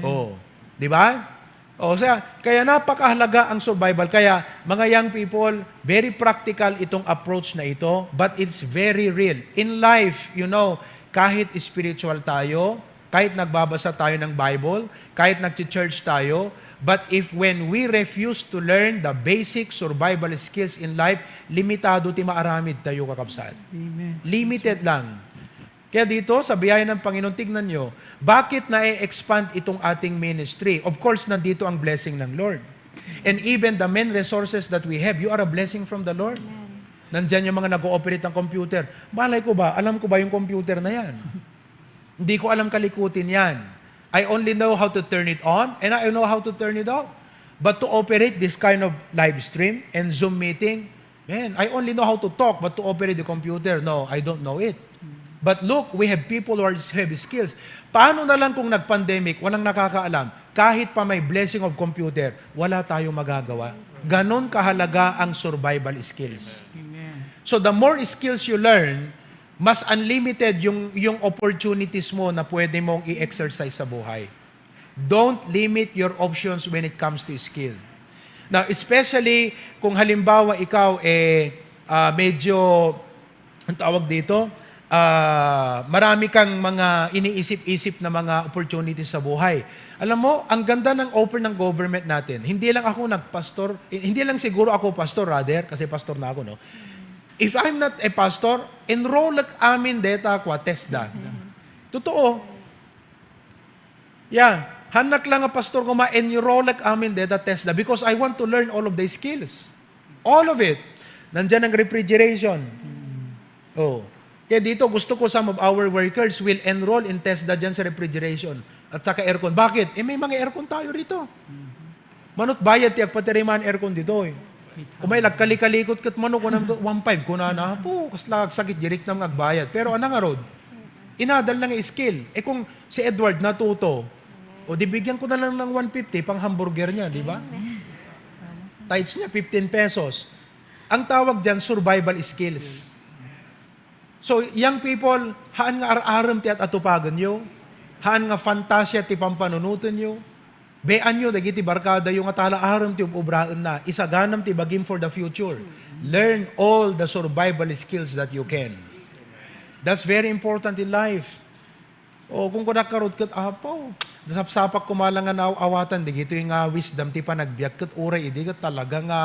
Oh, di ba? O, sa, kaya napakahalaga ang survival. Kaya, mga young people, very practical itong approach na ito, but it's very real. In life, you know, kahit spiritual tayo, kahit nagbabasa tayo ng Bible, kahit nagchi-church tayo, but if when we refuse to learn the basic survival skills in life, limitado ti maaramid tayo, kakabsat. Amen. Limited lang. Kaya dito, sa biyaya ng Panginoon, tignan nyo, bakit na-expand itong ating ministry? Of course, nandito ang blessing ng Lord. And even the main resources that we have, you are a blessing from the Lord. Amen. Nandyan yung mga nag-ooperate ng computer. Malay ko ba, alam ko ba yung computer na yan? Hindi ko alam kalikutin yan. I only know how to turn it on and I know how to turn it off. But to operate this kind of live stream and Zoom meeting, man, I only know how to talk, but to operate the computer, no, I don't know it. But look, we have people who are, have skills. Paano na lang kung nag-pandemic, walang nakakaalam? Kahit pa may blessing of computer, wala tayong magagawa. Ganon kahalaga ang survival skills. Amen. So the more skills you learn, mas unlimited yung, yung opportunities mo na pwede mong i-exercise sa buhay. Don't limit your options when it comes to skill. Now, especially kung halimbawa ikaw, eh, ah, medyo, ang tawag dito, ah, marami kang mga iniisip-isip na mga opportunities sa buhay. Alam mo, ang ganda ng offer ng government natin. Hindi lang ako nagpastor, eh, hindi lang siguro ako pastor, rather, kasi pastor na ako, no? If I'm not a pastor, enrollek amin deta kwa TESDA. Totoo. Yeah. Hannak lang nga pastor ko, ma-enrollek amin deta TESDA because I want to learn all of the skills. All of it. Nandyan ang refrigeration. Oh. Kaya dito, gusto ko some of our workers will enroll in TESDA dyan sa refrigeration at saka aircon. Bakit? Eh, may mga aircon tayo rito. Manut bayad ti agpatiriman aircon ditoy. Umay lagkalikalikot ket mano, kunam, one five kunana. Apo, kasla agsakit, direk na nga agbayad. Pero anang ngarud, inadal na nga skill. Eh, kung si Edward natuto, o di bigyan ko na lang ng one fifty pang hamburger niya, di ba? Tithes niya, fifteen pesos. Ang tawag diyan, survival skills. So, young people, haan nga ar-arem ti at-atupagenyo, haan nga fantasia ti pampanunotenyo, beanyo dagiti barkadayo nga talaarem ti ub-ubraenna, isaganam ti bagim for the future. Learn all the survival skills that you can. That's very important in life. O, kung kunak karud ket, "Apo, nasapsapak koma lang nga naaw-awatan dagitoy nga wisdom ti panagbiag ket uray idi ket talaga nga,"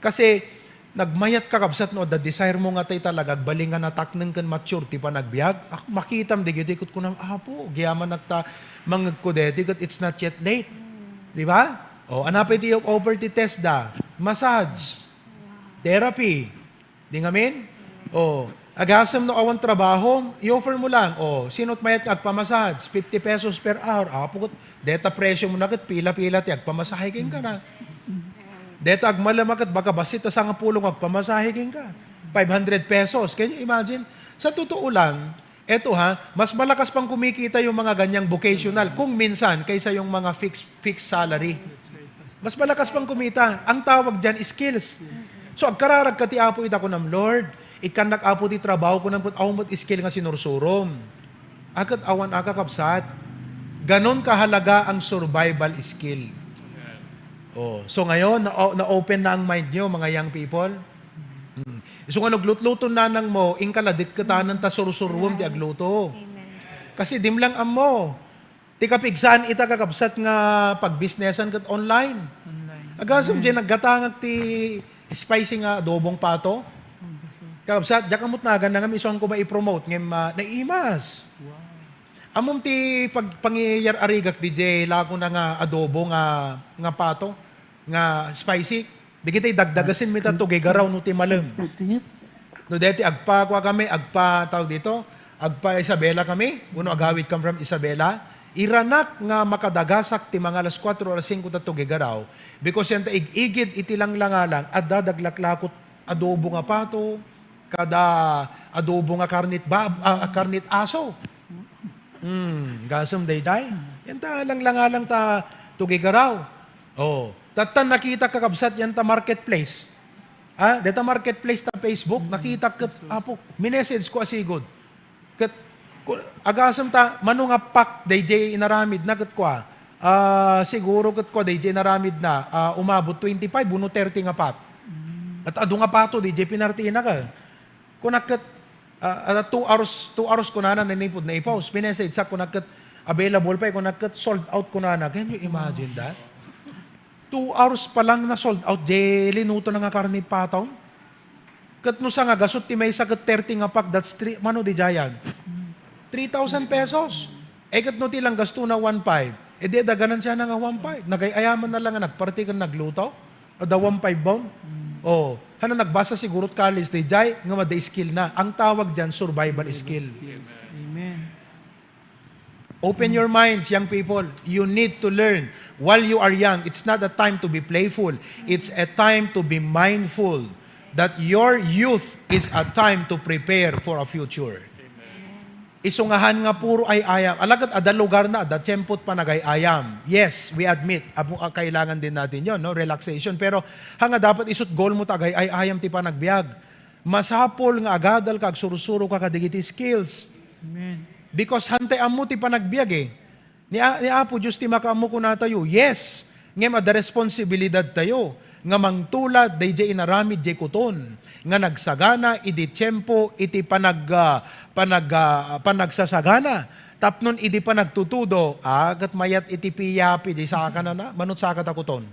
kasi nagmayat ka, kabsat, no, adda desire mo nga tay talaga agbalin nga natakneng ken mature ti panagbiag. Ak-, makitam dagitoy ket kunam, "Apo, agyamanak ta mangngegko deti ket it's not yet late." Di ba? O, ania pay ti offer ti TESDA? Massage, therapy. Di ngamin? O, agasem no awan trabaho, i-offer mo lang. O, sino't mayat nga agpamassage? Fifty pesos per hour. Apo, ket Deta presyo mo na ket pila-pila ti agpamasahe kenka na. Deta agmalem a ket baka bassit ta sangapulo nga agpamasahe kenka. Five hundred pesos. Can you imagine? Sa totoo lang, eto ha, mas malakas pang kumikita yung mga ganyang vocational kung minsan kaysa yung mga fixed, fixed salary. Mas malakas pang kumita. Ang tawag dyan, skills. So, agkararag ka ti Apo ita kunam, "Lord, ikkannak, Apo, ti trabaho," kunam, "ket awan met skill nga sinursurom." Aket awan a, kakabsat. Ganon kahalaga ang survival skill. Oh, so ngayon, na- na-open na ang mind nyo, mga young people. Mm. Isu nga naglutluto nanang mo, inka la detketanan ta sursuruem ti agluto. Amen. Kasi dim lang ammo. Ti kapigsaan ita, kakabsat, nga pagbisnesan ket online. Online. Agasem, mm, diay naggatangak ti spicy nga adobong pato. Kakabsat, diak ammo ti naganna ngem isuan ko mai-promote ngem, ah, naimas. Wow. Ammom ti pag-, pangiyar-arigak diay lako na nga adobo nga, nga pato, nga spicy. Dagiti dagdagasen mi ta tugigaraw no ti malem. No deti agpa, kua kami, agpa, tawag dito, agpa Isabela kami, uno agawid kami from Isabela. Iranak nga makadagasak ti mga alas kuatro, alas singko ta tugigaraw. Because yan ta ig-igid iti langlangalang, adda daglaklakot adobo nga pato, kada adobo nga karnit bab-, ah, karnit aso. Hmm, gasem daytay. Yan ta langlangalang ta tugigaraw. Oh, tattan nakita, kakabsat, yan ta marketplace. Ah, deta marketplace ta Facebook, nakita ket, apo, minessage ko a sigud. Ket, ku-, agasem ta, mano nga pack dayjay inaramid na ket kua. Ah, siguro ket kua dayjay inaramid na, ah, umabot twenty-five wenno thirty nga pack. At adu nga pato dayjay pinartiina ka. Kunak ket, ah, ah, two hours, two hours kunana nanipud na i-post. Pinessage sak kunak ket available pay, kunak ket sold out kunana. Can you imagine that? Two hours pa lang na sold out, di linuto na nga karne pato. Ket no sa nga gasut ti maysa ket thirty nga pack, that's three, mano di giant? Three thousand pesos. E ket no ti lang gasto na one five, e di adda ganansiana nga one five. Nagay-ayaman na lang nga nagparti ken nagluto. Adda one five baon. Oh, hana nagbasa siguro college di jay nga mada skill na. Ang tawag diyan, survival skill. Yes. Amen. Open your minds, young people. You need to learn. While you are young, it's not a time to be playful. It's a time to be mindful that your youth is a time to prepare for a future. Isungahan nga puro ay-ayam. Alagat ada lugar na, ada tiempo ti panagay-ayam. Yes, we admit, apo, ah, kailangan din natin yon, no? Relaxation. Pero hanga dapat isut goal mo ta agay-ayam ti panagbiag. Masapul nga agadal ka, agsursuro ka kadigiti skills. Amen. Because hantay ammo ti panagbiag, eh. Ni A-, ni Apo Dios ti makaammo kunatayo, yes, ngem adda responsibilidad tayo nga mangtulad dayjay inaramid jay kuton nga nagsagana idi tiempo iti panag-, ah, panag-, ah, panagsasagana. Tapnon idi panagtutudo, ah, ket mayat iti piyapi di sakana na, manut saka ta kuton.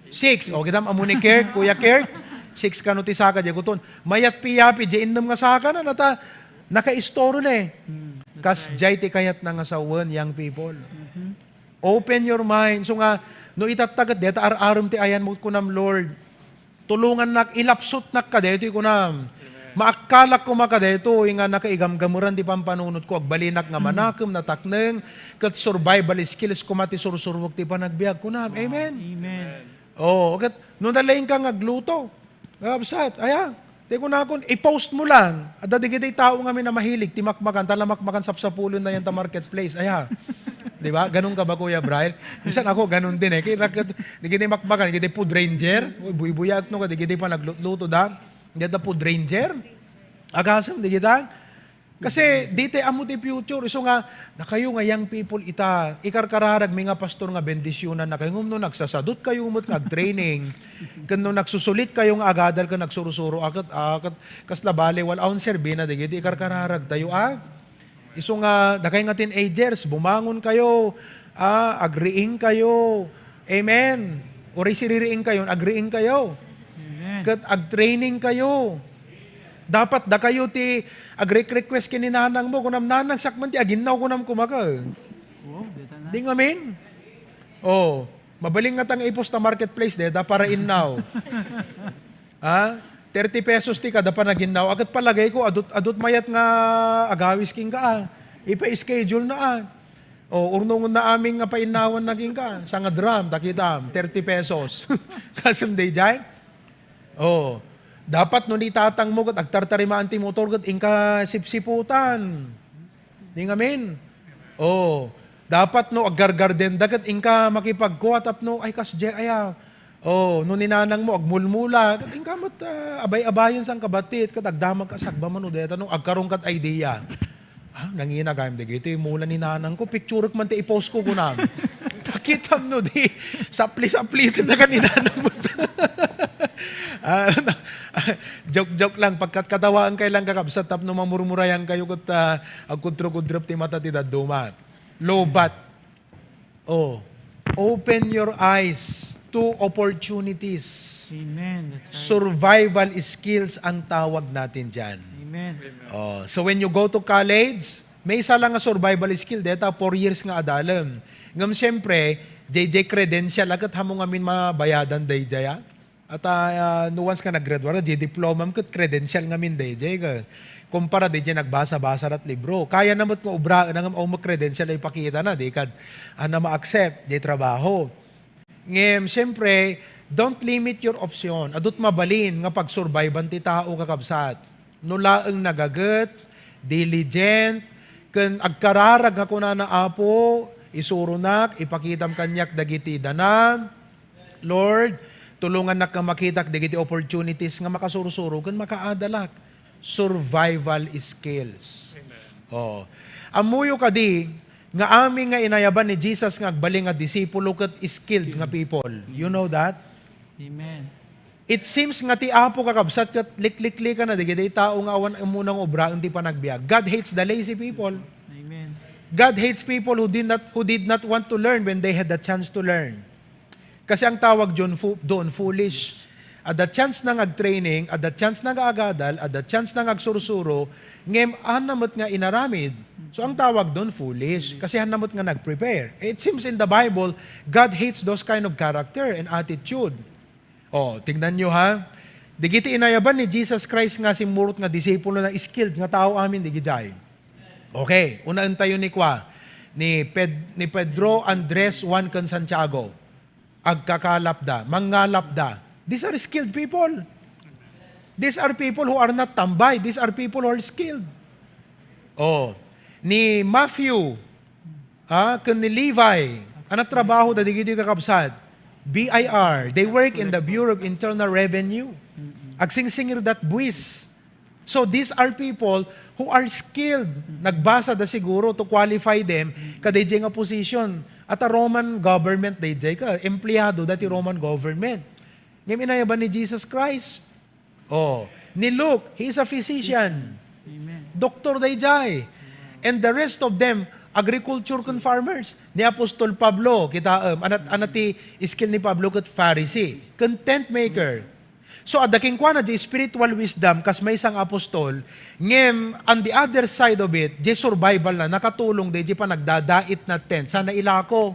Six. O, kitam, ammo ni Kirk, Kuya Kirk. Six kano ti saka, di kuton. Mayat piyapi, di innem nga saka na, nata, nakaistoro na eh. Hmm, that's right. Kas jay ti kayat na nga sawen, young people. Mm-hmm. Open your mind. So nga, no itattaget, deta ar-arem ti ayan mo, kunam, Lord. Tulungannak, ilapsutnak kadaytoy, kunam. Maakkalak koma kadaytoy nga nakaigamgameran ti pampanunotko, agbalinak nga manakem, natakneng, ket survival skills koma ti sursuruek ti panagbiag. Kunam, amen? Amen. Oo, ket no nalaingka nga agluto, kakabsat, aya, ti kunakon, i-post mo lang. Adda digiti tao nga amin a mahilig, ti makmakan, ta la makmakan sapsapulen na yan ta marketplace, aya. Di ba? Ganun ka ba, Kuya Brian? Minsan ako, ganun din eh. Kita, ket, digiti makmakan, digiti food ranger, uy, buybuyaak no, digiti panaglutluto da. Deta food ranger? Agasem, digita? Kasi, di ti ammo ti future. Isu nga, dakayo nga young people ita, ikarkararag mi nga pastor nga bendisyonannakayo. Ngem no nagsasadutkayo met nga agtraining, ken no nagsusulitkayo nga agadal ken agsursuro, a ket, a ket, kasla bale, wala awan serbina, digiti ikarkararagtayo, a? Isu nga, dakay nga teenagers, bumangon kayo, a, agriing kayo. Amen. Uray siririing kayo, agriing kayo. Amen. Ket agtraining kayo. Dapat dakayo ti agre-request ken ni nanang mo, kunam, "Nanang, siak man ti aginnaw," kunam, kumaka. Wow, deta na. Di ngamin? Oh, mabalin nga tang ipos ta marketplace, deta para innaw. Ha? Thirty pesos ti kada panaginnaw. Agat palagay ko, adut, adut mayat nga agawis kenka, ah. Ipa-schedule na, ah. O, urnongenna amin nga painnawanna kenka. Sanga drum, ta kitam, thirty pesos. Kasem daydiay? O, dapat no ni tatangmo ket agtartarimaan ti motor ket inka sipsiputan. Di ngamin? O, dapat no aggargardenda ket inka makipagkua tapno, ay, kasdiay aya. O, no ni nanangmo agmulmula, ket inka met, ah, abay-abayen saan kabatit, ket agdamag ka sagba man no deta no agkaron kat idea. Ah, nangina gayam dagiti mula ni nanangko, picturek man ti i-post ko, kunam. Ta kitam no di, sapli-sapliten na ka ni nanangmo. Ah, joke-joke lang, pagkatkatawaan kayo lang, kakabsat, tapno mamurmurayan kayo ket, ah, agkudro-kudrop ti mata ti dadduma. Lobat. Oh, open your eyes to opportunities. Amen. That's right. Survival skills ang tawag natin dyan. Amen. Oh, so when you go to college, may isa lang nga survival skill. Deta, four years nga adalem. Ngem siyempre, J J credential, akat hamo ngamin mabayadan daydiay, ah. At, ah, no once ka nag-graduate, di diplomam ket credential ngamin daydiay. Ka, kumpara daydiay nagbasa-basa lat libro. Kaya na met nga obraen, ngem awan met credential a ipakita na, di kad, ah, na ma-accept, di trabaho. Ngem, siyempre, don't limit your option. Adut mabalin nga pagsurvivean ti tao, kakabsat. No laeng nagaget, diligent, ken agkararag nga kunana, "Apo, isuronak, ipakitam kaniak dagiti danam. Lord, tulongannak nga makitak dagiti opportunities nga makasursuro ken makaadalak." Survival skills. Oh. Ammoyo kadi nga amin nga inayaban ni Jesus nga agbalin nga disipulo ket skilled nga people. You know that? Amen. It seems nga ti Apo, kakabsat, ket likliklikan na dagiti tao nga awan umuna nga obraen ti panagbiag. God hates the lazy people. Amen. God hates people who did not who did not want to learn when they had the chance to learn. Kasi ang tawag doon, fu- doon foolish. Adda chance na nga ag-training, adda chance na nga agadal, adda chance na nga agsursuro, ngem haanna met nga inaramid. So ang tawag doon foolish, kasi haanna met nga nag-prepare. It seems in the Bible, God hates those kind of character and attitude. Oh, tingnan nyo ha. Digiti inayaban ni Jesus Christ nga simmurot nga disipulo na skilled nga tao amin digidiay. Okay, unaen tayo ni kwa, ni, Ped- ni Pedro, Andres, Juan, ken Santiago. Agkakalapda, mangngalapda. These are skilled people. These are people who are not tambay. These are people who are skilled. Oh, ni Matthew, ah, ken ni Levi, ania trabaho da digiti kakabsat? B I R. They work in the Bureau of Internal Revenue. Agsingsingir dat buwis. So these are people who are skilled. Nagbasa da siguro to qualify them. Kadaydiay nga position. At a Roman government, daydiay ka, empleyado dati Roman government. Ngem inayaban ni Jesus Christ. Oh, ni Luke, he is a physician. Amen. Doktor daydiay. And the rest of them, agriculture ken farmers. Ni Apostol Pablo, kitaem, ania, ania ti skill ni Pablo ket Pharisee, ken tent maker. So, adda kenkuana di spiritual wisdom, kas maysa nga apostol, ngem, on the other side of it, di survival na, nakatulong di, di panagdadait na tent, sana ilako.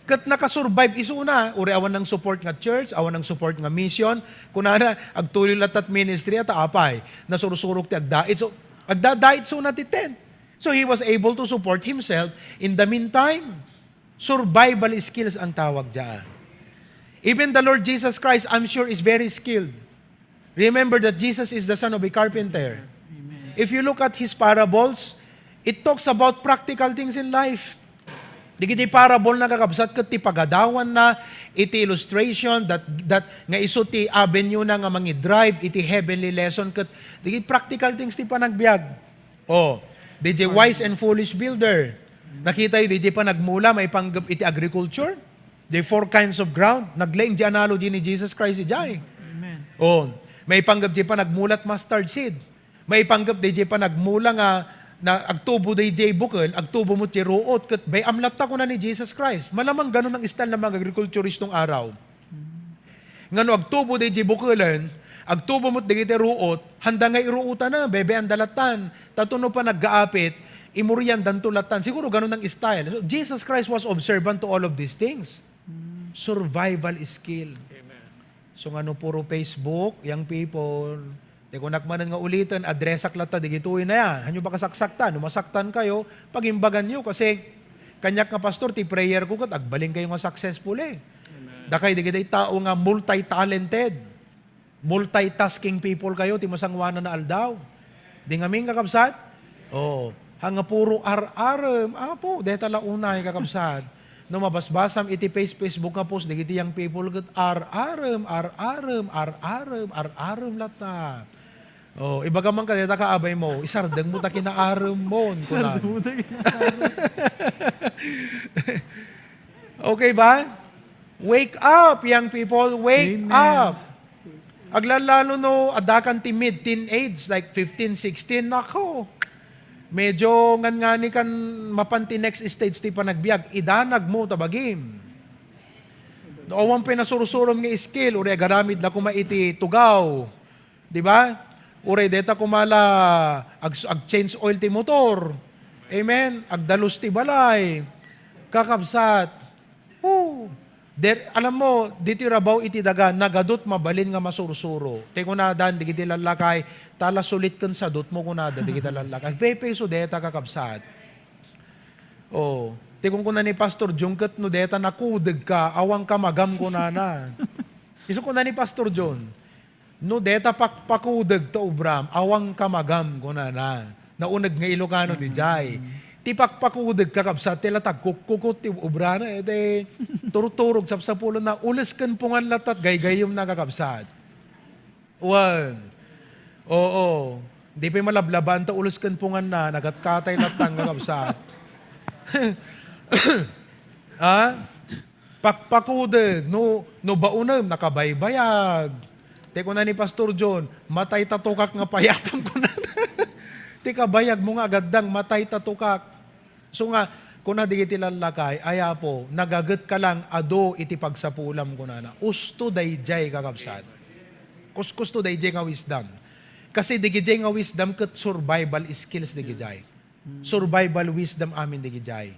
Ket nakasurvive isuna, uri awan nang support nga church, awan nang support nga mission. Kunana, agtuloy latta ti ministry, at apay, nasursurok ti agdait. So, agdadait isuna ti tent. So, he was able to support himself in the meantime. Survival skills ang tawag diyan. Even the Lord Jesus Christ, I'm sure, is very skilled. Remember that Jesus is the son of a carpenter. If you look at his parables, it talks about practical things in life. Digiti parable na, kakabsat, ket ti pagadawan na iti illustration that, that nga isu ti avenue na nga mangidrive iti heavenly lesson ket digiti practical things ti panagbiag. Oh, D J wise and foolish builder. Nakita yu D J panagmula maipanggep iti agriculture? The four kinds of ground. Naglaing di analogy ni Jesus Christ idiay. Amen. Oh, maipanggep di panagmulat mustard seed. Maipanggep di panagmula nga na agtubo di bukel, agtubo mo ti ruot, ket bay-am latta kuna ni Jesus Christ. Malamang ganun ang style ng mga agriculturist nung araw. Nga no agtubo daydiay bukelen, agtubo met dagiti ruot, handa nga iruotana, bebeanda lattan. Tato no panaggaapit, imuriandanto lattan. Siguro ganun ang style. So, Jesus Christ was observant to all of these things. Survival skill. So nga no puro Facebook, young people, di ko nakmanen nga uliten, addressak latta, digitoy na ya. Hanyo ba kasaksaktan? No masaktan kayo, pagimbagan nyo kasi Kaniak nga, "Pastor, ti prayer ko ket agbalin kayo nga successful eh." Dakay dagiti tao nga multi-talented, multitasking people kayo ti masangoanan a aldaw. Di ngamin, kakabsat? Oo. Ha nga puro ar-arem, Apo, deta la unay, kakabsat. No mabasbasam iti face-, Facebook nga post, dagiti young people ket ar-arem, ar-arem, ar-arem, ar-arem latta. Oh, ibaga man kadeta kaabay mo, isardeng mo ta kinaarem mo, kunam. Isardeng mo ta kinaarem. Okay ba? Wake up, young people, wake Amen. up. Aglalalo no, adda kan ti mid-teenage, like fifteen, sixteen, nako. Medyo ngan ngani kan mapan ti next stage ti panagbiag, idanag mo ta bagim. No awan pay nasursurom nga skill, uray agaramid la koma iti tugaw. Di ba? Uray deta koma la ag-, ag-change oil ti motor. Amen? Agdalus ti balay. Kakabsat. Oh. Der, alam mo, ditoy rabaw iti daga, nagadut mabalin nga masursuro. Ti kunadan, dagiti lallakay, tala sulit ken sadut mo, kunada, dagiti lallakay. Agpepeso deta, kakabsat. Oh. Ti kunkuna ni Pastor Jun, ket no deta nakudeg ka, awan ka magam, kunana. Isu kuna ni Pastor Jun, "No deta pakpakudeg ta ubram, awan ka magam," kunana. Nauneg nga Ilocano di jay. Ti pakpakudeg, kakabsat, ti la tagkukkukot ti ubrana, eh, ti turturog, sapsapulna, ules ken pungan latta, gaygayyemna, kakabsat. Wen. Oo. Di pay malablabaan ta ules ken punganna, nagatkatay latta, kakabsat. Ha? Pakpakudeg, no, no baonem, nakabaybayag. Ti kuna ni Pastor John, "Matay ta tukak nga payatam," kuna. Ti kabayag mo nga agaddang, "Matay ta tukak." So nga, kuna dagiti lallakay, "Ay Apo, nagaget ka lang, adu iti pagsapulam," kunana. Usto dayjay, kakabsat. Kuskusto dayjay nga wisdom. Kasi dagijay nga wisdom ket survival skills dagijay. Survival wisdom amin dagijay.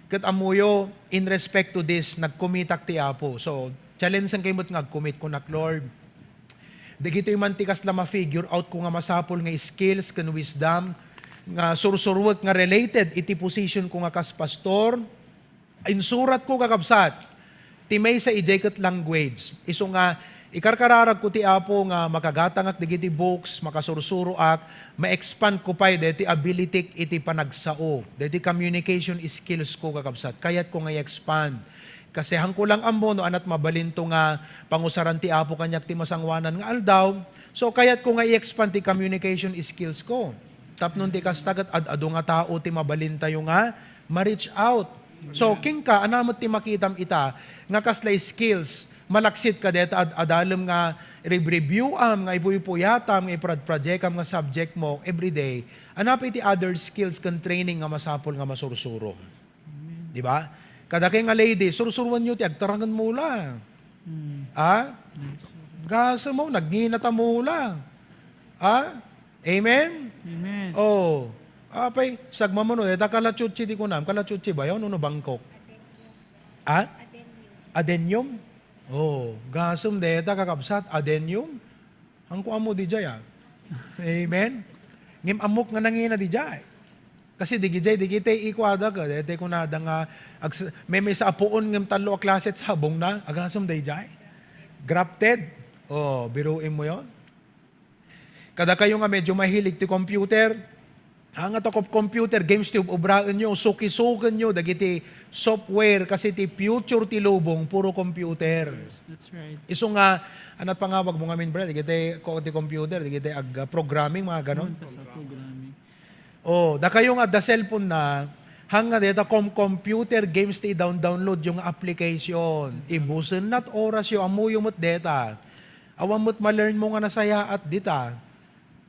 Ket ammoyo, in respect to this, nag-commitak ti Apo. So, challenge-en kayo met nga ag-commit, kunak, "Lord, dagitoy man ti kasla ma-figure out ko nga masapul nga skills ken wisdom nga sursuruek nga related iti position ko nga kas pastor." Insuratko, kakabsat, ti maysa idiay ket language. Isu nga, ikarkararagko ti Apo nga makagatangak dagiti books, makasursuroak, ma-expand ko pay daytoy ability iti panagsao, daytoy communication skills ko, kakabsat. Kayatko nga i-expand. Kasi haanko lang ammo no anat mabalinto nga pangusaran ti Apo kaniak ti masangoanan nga aldaw. So, kayatko nga i-expand ti communication skills ko. Tapno ti kasta ket ad-adu nga tao ti mabalintayo nga ma-reach out. So, kenka, ania met ti makitam ita nga kasla skills, malaksid ka deta ad-adalem nga rib-reviewam, nga ipuypuyatam, nga iprad-projectam nga subject mo everyday. Ania pay ti other skills ken training nga masapul nga masursuro? Di ba? Kadakay nga lady, sursuruenyo ti agtarangen mo la. Ah? Gasem mo, nagnginata mo la. Ah? Amen? Amen. Oh. Apay, sagmamano, deta kalachuchi ti kunam. Kalachuchi ba yon? Uno bangkok? Ah? Adenium. Oh, gasem deta, kakabsat, adenium. Haanko ammo dijay, ah. Amen? Ngem ammok nga nangina dijay. Kasi digijay, digitay ikuada ka, daytay kunada nga, ags-, may, maysa a puon ngem tallo a klase ti sabongna, agasem dayjay. Grafted. Oh, biruin mo yon. Kadakayo nga medyo mahilig ti computer, ha, nga takop computer games ti ub-, ubraenyo, sukisukenyo dagiti software kasi ti future ti lubong puro computer. Yes, that's right. Isu nga, ano pangawag mo ngamin, brad? Dagiti ko-, ti computer, dagiti ag-, programming, mga ganon. Ano, sa programming. Oh, dakayo nga adda cellphone na, hang nga deta com-, computer games ti i-down-, download yo nga application. Ibusen nat oras yo, ammoyo met deta. Awan met ma-learn mo nga nasayaat dita.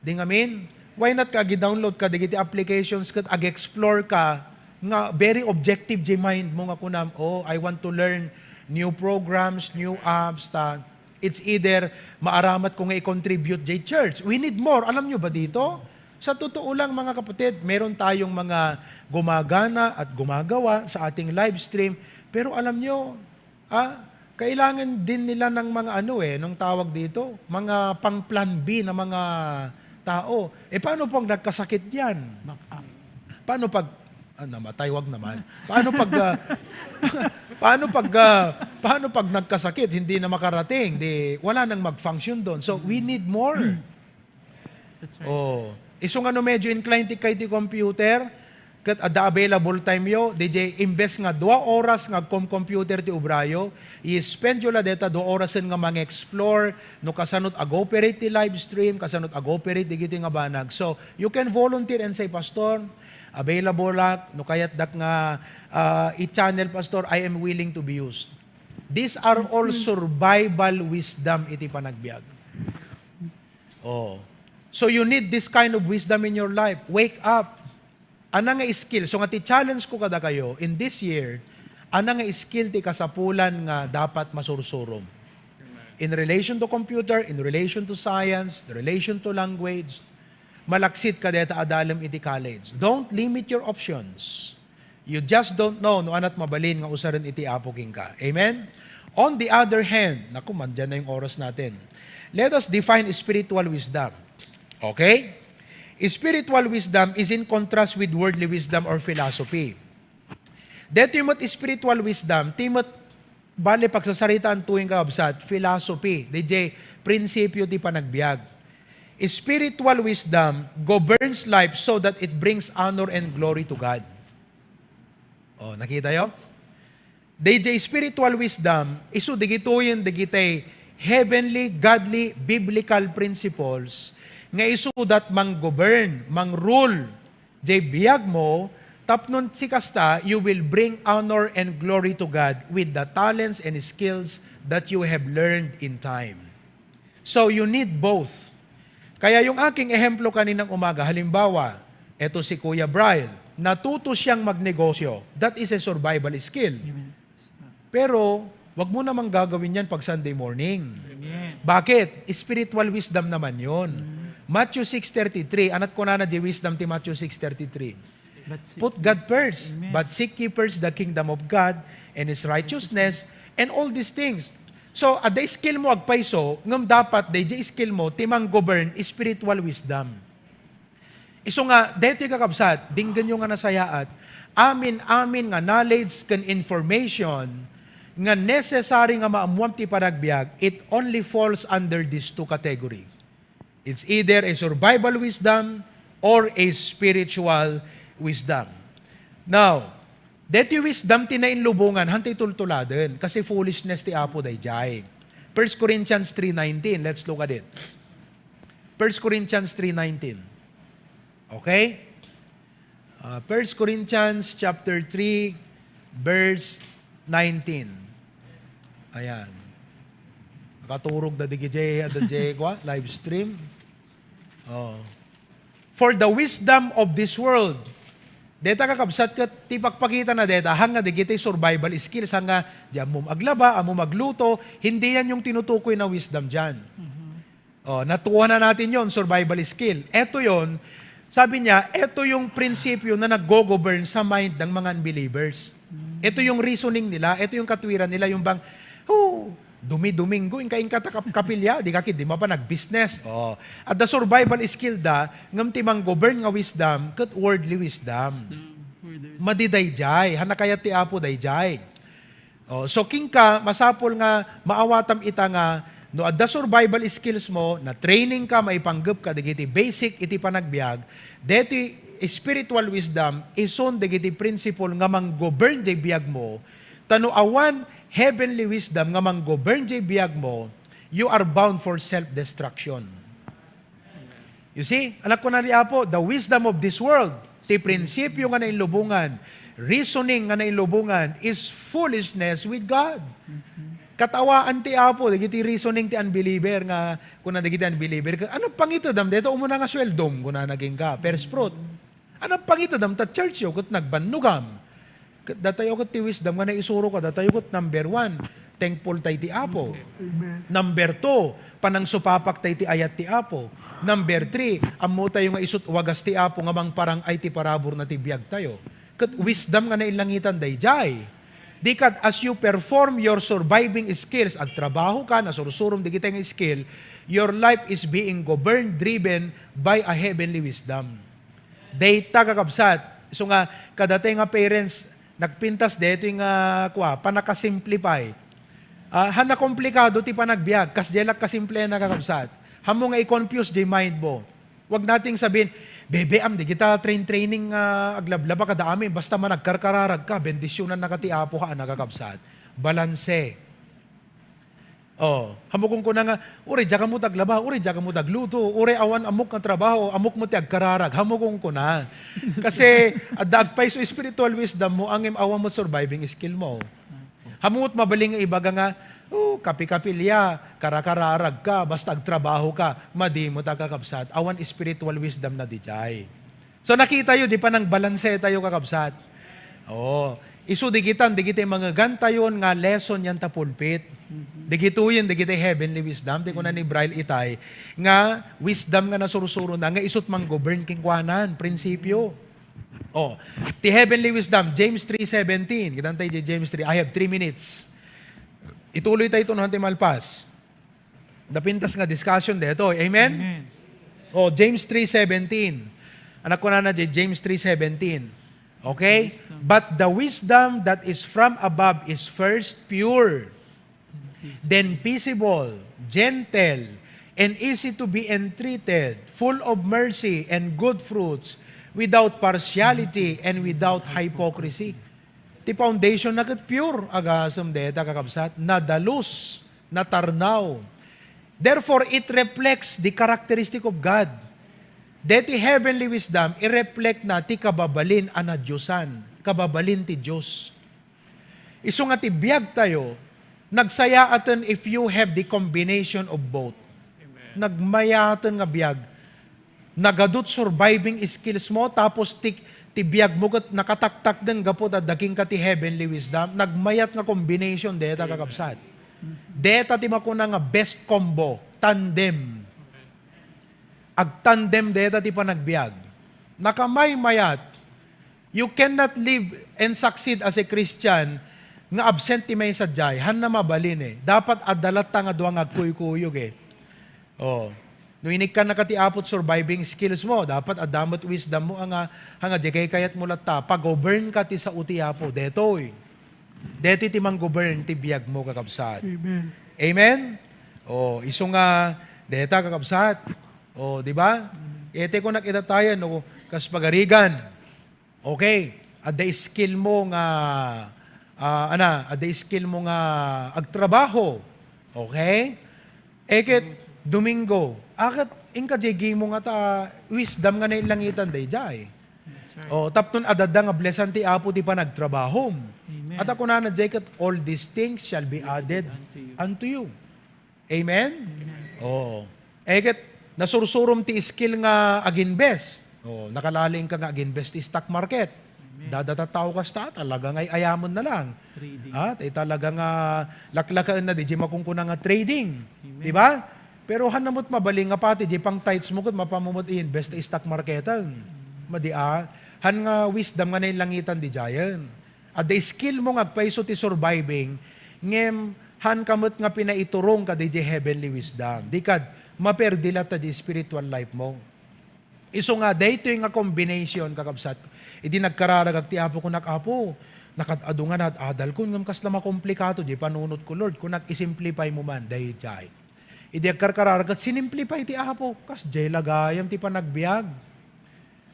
Di ngamin, why not ka agi-download ka dagiti applications ket ag-explore ka nga very objective jay mind mo nga kunam, "Oh, I want to learn new programs, new apps," ta it's either maaramat ko nga i-contribute jay church. We need more. Alam nyo ba dito? Sa totoo lang, mga kapatid, meron tayong mga gumagana at gumagawa sa ating live stream. Pero alam nyo, ah, kailangan din nila ng mga ano eh, nung tawag dito, mga pang plan B na mga tao. Eh, paano pag nagkasakit yan? Back up. Paano pag Ah, namatay, wag naman. Paano pag, ah, paano pag, ah, paano pag nagkasakit, hindi na makarating, di wala nang mag-function doon. So, we need more. That's right. Oh. Isu nga no medyo inclined ti kay ti computer, ket adda available time yo, D J, imbes nga dua oras nga agkom-computer ti ubrayo, i-spend yo la deta dua orasen nga mang-explore, no kasanot ag-operate ti live stream, kasanot ag-operate digiti nga banag. So, you can volunteer and say, "Pastor, available ak, no kayatdak nga ah, i-channel, Pastor, I am willing to be used." These are all survival wisdom iti panagbiag. Oh. So you need this kind of wisdom in your life. Wake up. Ana nga skill? So nga ti challenge ko kadakayo in this year, ana nga skill ti kasapulan nga dapat masursurom? In relation to computer, in relation to science, in relation to language, malaksid ka deta a dalem iti college. Don't limit your options. You just don't know no anat mabalin nga usaren iti Apo kenka. Amen? On the other hand, naku, mandiyan na yung oras natin. Let us define spiritual wisdom. Okay? Spiritual wisdom is in contrast with worldly wisdom or philosophy. Detoy met spiritual wisdom, ti met bale pagsasaritaan tuwing kabsat, philosophy, D J, prinsipyo ti panagbiag. Spiritual wisdom governs life so that it brings honor and glory to God. Oh, nakita yo? D J, spiritual wisdom, isu digitoyen dagiti heavenly, godly, biblical principles nga isudat mang-govern, mang-rule, jay biag mo, tapno sikasta, you will bring honor and glory to God with the talents and skills that you have learned in time. So, you need both. Kaya yung aking ehemplo kaninang umaga, halimbawa, eto si Kuya Brian, natuto siyang magnegosyo. That is a survival skill. Pero, wag mo namang gagawin yan pag Sunday morning. Amen. Bakit? Spiritual wisdom naman yon. Matthew six thirty-three, anat ko na na di wisdom ti Matthew six thirty-three. But seek Put God first, Amen. But seek ye first the kingdom of God and His righteousness and all these things. So, adda skill mo agpayso, ngem dapat daydi skill mo ti mang-govern spiritual wisdom. Isu nga, daytoy kakabsat, dinggenyo nga nasayaat, amin-amin nga knowledge ken information nga necessary nga maammuam ti panagbiag, it only falls under these two category. It's either a survival wisdom or a spiritual wisdom. Now, deti wisdom ti nainlubongan, hantay tultuladen, kasi foolishness ti Apo dayjay. First Corinthians three nineteen, let's look at it. First Corinthians three nineteen. Okay? Uh, First Corinthians chapter three, verse nineteen. Ayan. Nakaturog da di J, da J, kwa, live stream. Oh. For the wisdom of this world. Deta kakabsat ket ti pakpakita na deta, hanga digiti survival skills, hanga di ammo aglaba, ammo magluto, hindi yan yung tinutukoy na wisdom dyan. Oh, natuwa na natin yon, survival skill. Eto yon, sabi niya, eto yung prinsipyo na naggo-govern sa mind ng mga unbelievers. Eto yung reasoning nila, eto yung katwiran nila, yung bang, oh, dumi-domingo, inka-inka ta kap-, kapilya, di ka kid, di mapa nag-business. Oh. At the survival skill da, ngem ti mang-govern nga wisdom, ket worldly wisdom. Where there's Madidayjay, hana kayat ti Apo dayjay. Oh, so kinka, masapul nga maawatam ita nga no adda survival skills mo, na-training ka, maipanggep ka dagiti basic iti panagbiag, deti spiritual wisdom, isun dagiti principle nga mang-govern jay biag mo, ta no awan heavenly wisdom nga mang-govern jay biag mo, you are bound for self-destruction. You see, anak ko na ni Apo, the wisdom of this world, ti prinsipyo nga nainlubungan, reasoning nga nainlubungan is foolishness with God. Katawaan ti Apo, dagiti reasoning ti unbeliever nga, kuna dagiti unbeliever, ano pangitedam, dito umuna nga sweldom, kuna naging ka, first fruit. Ano pangitedam, ta church yo, ket nagbannogam. Ket datayo ket ti wisdom nga naisuro ka, datayo ket number one, thankful tay ti Apo. Number two, panangsupapak tay ti ayat ti Apo. Number three, ammo tayo nga isut wagas ti Apo nga mangparang-ay ti parabur na ti biag tayo. Ket wisdom nga nailangitan dayjay. Di ket as you perform your surviving skills, agtrabaho ka, nasursurom digitay nga skill, your life is being governed, driven by a heavenly wisdom. Dayta, kakabsat, Isu nga, kadatayo nga parents, nagpintas daytoy nga, kua, panaka-simplify. Ah, han nakomplikado ti panagbiag, kasdiay la kasimple, kakabsat. Haanmo nga i-confuse diay mind mo. Wag nating sabihin, "Bebe, am, di kita train-training nga aglablaba kada amin, basta man agkarkararag ka, bendisyonannaka ti Apo," haan, kakabsat. Balanse. Oh, haanmo kunkuna nga, "Uray, diak ammo ti aglaba, uray, diak ammo ti agluto, uray, awan ammok nga trabaho, ammok met ti agkararag." Haanmo kunkuna. Kasi, adda agpayso spiritual wisdom mo, ngem awan met surviving skill mo. Haanmo met mabalin nga ibaga nga, "Oh, kapi-kapilya, karakararag ka, basta agtrabaho ka." Madi met, kakabsat. Awan spiritual wisdom na diay. So, nakitayo, diay panangbalanse tayo, kakabsat. Oo. Isu digitan, digiti mangegantayon nga lesson yan ta pulpit. Digitoyen, digiti heavenly wisdom. Ti kuna ni Braille itay, nga wisdom nga nasursurona, nga isut manggovern kenkuanan, prinsipyo. Oh, ti heavenly wisdom, James three seventeen. Kitan tayo di James three. I have three minutes. Ituloy tayo ito no, hantay malpas. Napintas nga discussion detoy. Amen? Amen. Oh, James three seventeen. Anak ko na na, James three seventeen. Okay? Wisdom. "But the wisdom that is from above is first pure, then peaceable, gentle, and easy to be entreated, full of mercy and good fruits, without partiality and without hypocrisy." Ti foundation na ket pure, agasem deta, kakabsat, nadalus, natarnaw. Therefore, it reflects the characteristic of God. Deti heavenly wisdom, i-reflect na ti kababalin a nadiosan, kababalin ti Dios. Isu nga ti biag tayo, nagsayaaten if you have the combination of both. Amen. Nagmayaten nga biag. Nagadut surviving skills mo, tapos ti, ti biag mo ket nakataktakden gapu ta adda kenka ti heavenly wisdom. Nagmayat nga combination deta, kakabsat. Deta ti makuna nga best combo, tandem. Agtandem deta ti panagbiag. Nakamaymayat. You cannot live and succeed as a Christian nga absent ti maysa diay. Hanna mabalin eh. Dapat adda latta nga dua nga agkuykuyog eh. Oh. No inikkannaka ti Apo ti surviving skills mo, dapat adda met wisdom mo, anga, anga, di kay kayat mo latta, pag-govern ka ti sao ti Apo. Detoy. Detoy ti manggovern ti biag mo, kakabsat. Amen. Amen? Oh, isu nga, deta, kakabsat. Oh, di ba? Ete ko nakita tayo, no, kas pagarigan. Okay. Adda skill mo nga, ah, ana, adda skill mo nga agtrabaho. Okay? Eket, Domingo, akat inka jay gimo nga ta wisdom nga nailangitan dayjay. That's right. Oh, tapno adda nga blessan ti Apo ti panagtrabahom. Amen. At ako na jay ket, "All these things shall be added unto you." Unto you. Amen? Amen. Oo. Eh, ket nasursurom ti skill nga aginbest. Oo, nakalalingka nga aginbest ti stock market. Amen. Dadata tao kasta, talaga nga ay-ayamen na lang. Trading. Ha? Tay talaga nga laklakaen na di, di makunkuna nga trading. Amen. Di ba? Pero han namot mabalin nga pati, di pang tithes mo, ket mapamumot i-invest ti stock market. Madi, ah. Han nga wisdom nga nailangitan di jayen. Adda skill mo nga agpayso ti surviving, ngem han ka met nga pinaiturong kadi jay heavenly wisdom. Di kad, maperdi latta di spiritual life mo. Isu nga, daytoy nga combination, kakabsat, idi nagkararagak ti Apo, kunak, "Apo, nakad-adu nga naad-adalkon, ngem kasla makomplikado di panunotko, Lord," kunak, "Isimplify mo man, dayjay." Idi agkarkararag ket sinimplify ti Apo, kasjay la gayam ti panagbiag.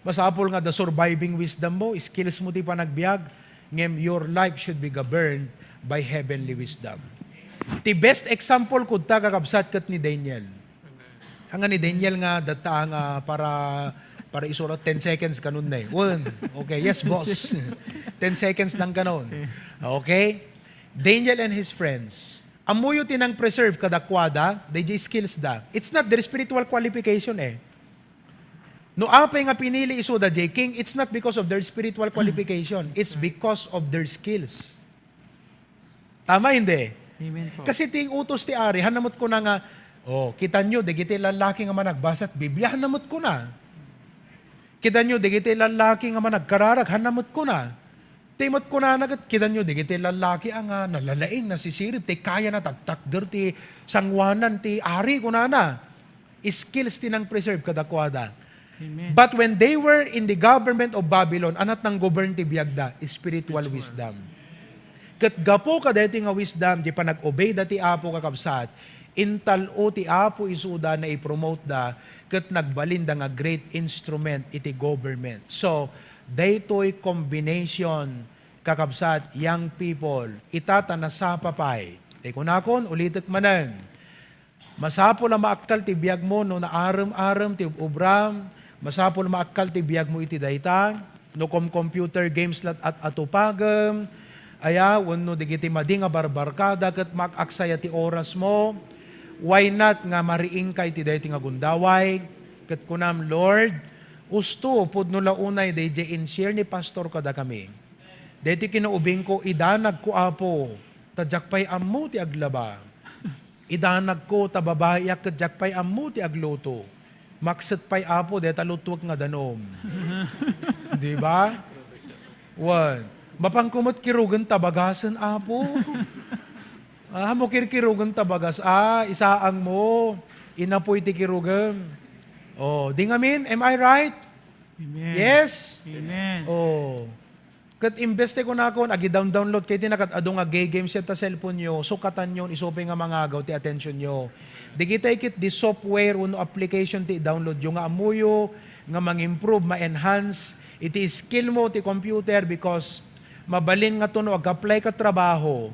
Masapul nga adda surviving wisdom mo, skills mo ti panagbiag, ngem your life should be governed by heavenly wisdom. Ti best example kudta, kakabsat, ket ni Daniel. Anga ni Daniel nga datta nga para, para isurat ten seconds kanon na eh. One. Okay, yes, boss. Ten seconds lang kanon. Okay? Daniel and his friends. Ammoyo ti nang-preserve kadakuada, dayjay skills da. It's not their spiritual qualification eh. No apay nga pinili isuda jay king, it's not because of their spiritual qualification. It's because of their skills. Tama, hindi? Amen po. Kasi ti utos ti ari, han namot kuna nga, "Oh, kitanyo, dagiti lallaki nga managbasa ti Biblia," han namot kuna. "Kitanyo, dagiti lallaki nga managkararag," han namot kuna. Ti met kunana ket, "Kitanyo, dagiti lallaki a nga nalalaing, nasisirib, ti kayana tagtakder ti sanguanan ti ari," kunana. Skills ti nang-preserve kadakuada. Amen. But when they were in the government of Babylon, anat nang-govern ti biagda? Spiritual wisdom. Ket gapu kadaytoy nga wisdom, di panag-obeyda ti Apo, kakabsat, intal-o ti Apo isuda, naipromote da, ket nagbalinda nga great instrument iti government. So, daytoy combination, kakabsat, young people, ita ta nasapa pay. Ti kunakon, ulitek manen. Masapul a maaktal ti biagmo no naarem-arem ti ub-ubram. Masapul a maaktal ti biagmo iti dayta. No kom-computer games lat at atupagem, aya, wenno dagiti madi nga barbarkada ket maak-aksaya ti orasmo, why not nga mariingka iti daytoy nga gundaway? Ket kunam, "Lord, usto, pudno la unay daydiay in-share ni Pastor kadakami. Daytoy kinaubingko, idanagko, Apo, ta diak pay ammo ti aglaba." Idanagko ta babaiak ket diak pay ammo ti agluto. Makset pay, Apo, deta lutuek nga danum. Di ba? Wen, mapanko met kirugen ta bagasen, Apo. Ah, mo kirkirugen ta bagas, ah, isaang mo. Inapoy ti kirugen. Oh, di ngamin, am I right? Amen. Yes? Amen. Oh. Ket imbes ti kunakon, agi-down-download kayo ti nakad-adu nga gay games yadta cellphone yo, sukatanyo, isu pay nga mangagaw ti attention yo. Dagitay ket di software wenno application ti download yo nga ammoyo nga mang-improve, ma-enhance iti skill mo ti computer, because mabalin nga to no ag-apply ka trabaho,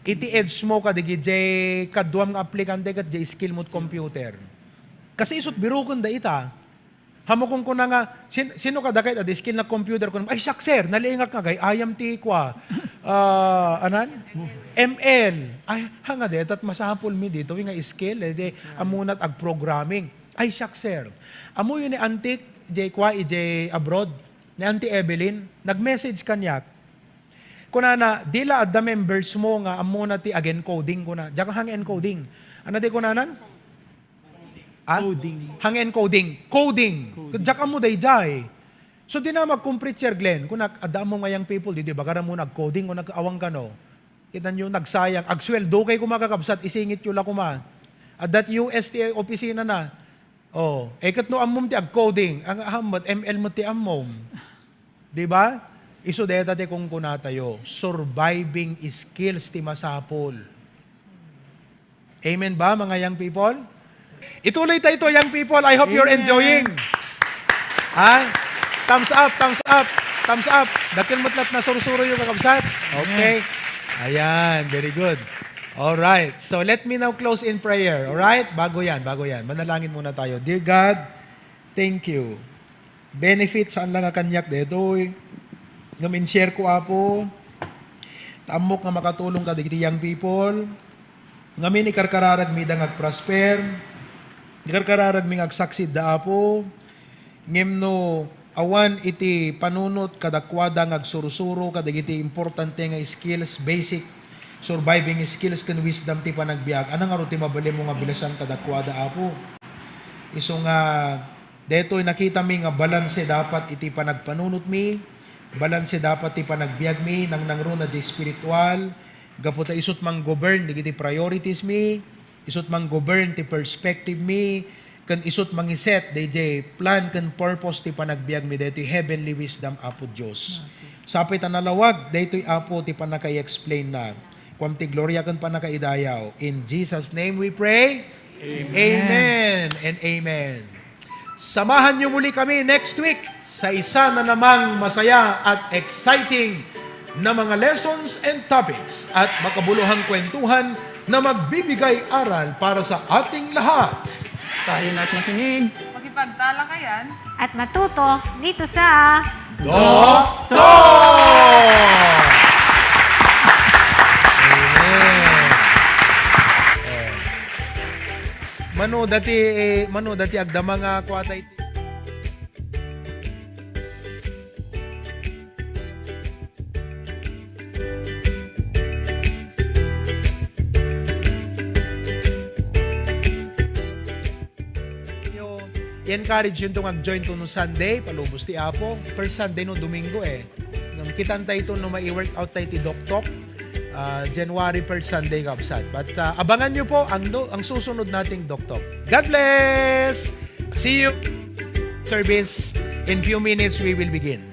iti edge mo kadagiti kaduam nga aplikante ket di skill mo ti computer. Kasi isut biroken da ita. Hamo kunkuna nga, sin-, sino kadakay a di skill na computer? Kun, "Ay, siak, sir, naliingak nga gayam ti kua, ah, anan? M L." Ay, ha nga, detat masapul mi dito, nga skill, eh, di, amunat ag-programming. "Ay, siak, sir." Amuyo ni Auntie, ijay kua, ijay abroad, ni Auntie Evelyn, nag-message kaniak. Kunana, "Di la adda members mo nga ammona ti ag-encoding," kuna. Diak hang encoding. Ano di kunanan? Ah? Coding. Hang encoding. Coding. Coding. Diak ammo daydiay. So, di na magkumpretser, Glenn. Kunak, adda ammo nga young people, di, di ba, kara mo nag-coding, kunak, awang kano. Kita nyo, nagsayang. Agsweldo kay kumakakabsat, isingit yo la kuma. Adda ti U S T I opisina na. Oh, eh, ket no ammom ti ag-coding, ang ammom, M L mo ti ammom. Di ba? Isu deta ti kunkunatayo, surviving skills ti masapul. Amen ba, mga young people? Ituloy tayo to, young people. I hope you're Amen. enjoying. Ha? Thumbs up, thumbs up, thumbs up. Dakkel met lat nasursuro yung kakabsat. Okay. Ayan, very good. All right. So let me now close in prayer. All right? Bago yan, bago yan. Manalangin muna tayo. Dear God, thank you. Benefit saan lang a kaniak detoy. Ngem in-share ko, Apo. Ta ammok nga makatulong kadagiti young people. Ngamin, ikarkararagmi da nga agprosper. Ikarkararagmi nga agsaksid da, Apo. Ngem no awan iti panunot kadakuada nga agsursuro kadagiti importante nga skills, basic surviving skills ken wisdom ti panagbiag, ania ngarud ti mabalinmo nga bilesan kadakuada, Apo? Isu nga daytoy nakitami nga balanse dapat iti panagpanunotmi, balanse dapat ti panagbiagmi, nangnangruna di spiritual, gapu ta isut' manggovern dagiti priorities mi, isut' manggovern ti perspective mi, ken isut' mangiset dayjay plan ken purpose ti panagbiag mi daytoy heavenly wisdom, Apo Dios. Sapay ta nalawag daytoy, Apo, ti pannaka-explain na. Kuam ti gloria ken pannakaidayaw. In Jesus' name we pray. Amen. Amen and amen. Samahan niyo muli kami next week sa isa na namang masaya at exciting na mga lessons and topics at makabulohang kwentuhan na magbibigay aral para sa ating lahat. Tayo na't makinig. Makipagtalakayan. At matuto dito sa Doktor! Amen. Oh. Mano dati, eh, mano dati agdama nga kuwatay. I-encourage yun tong ag-join to no Sunday, palubos ti Apo. First Sunday no Domingo eh. Ngem kitantay to no mai-workout tayo ti Doktok, ah, January first Sunday, kabsat. But, ah, abangan nyo po ang, do, ang susunod nating Doktok. God bless! See you! service. In few minutes, we will begin.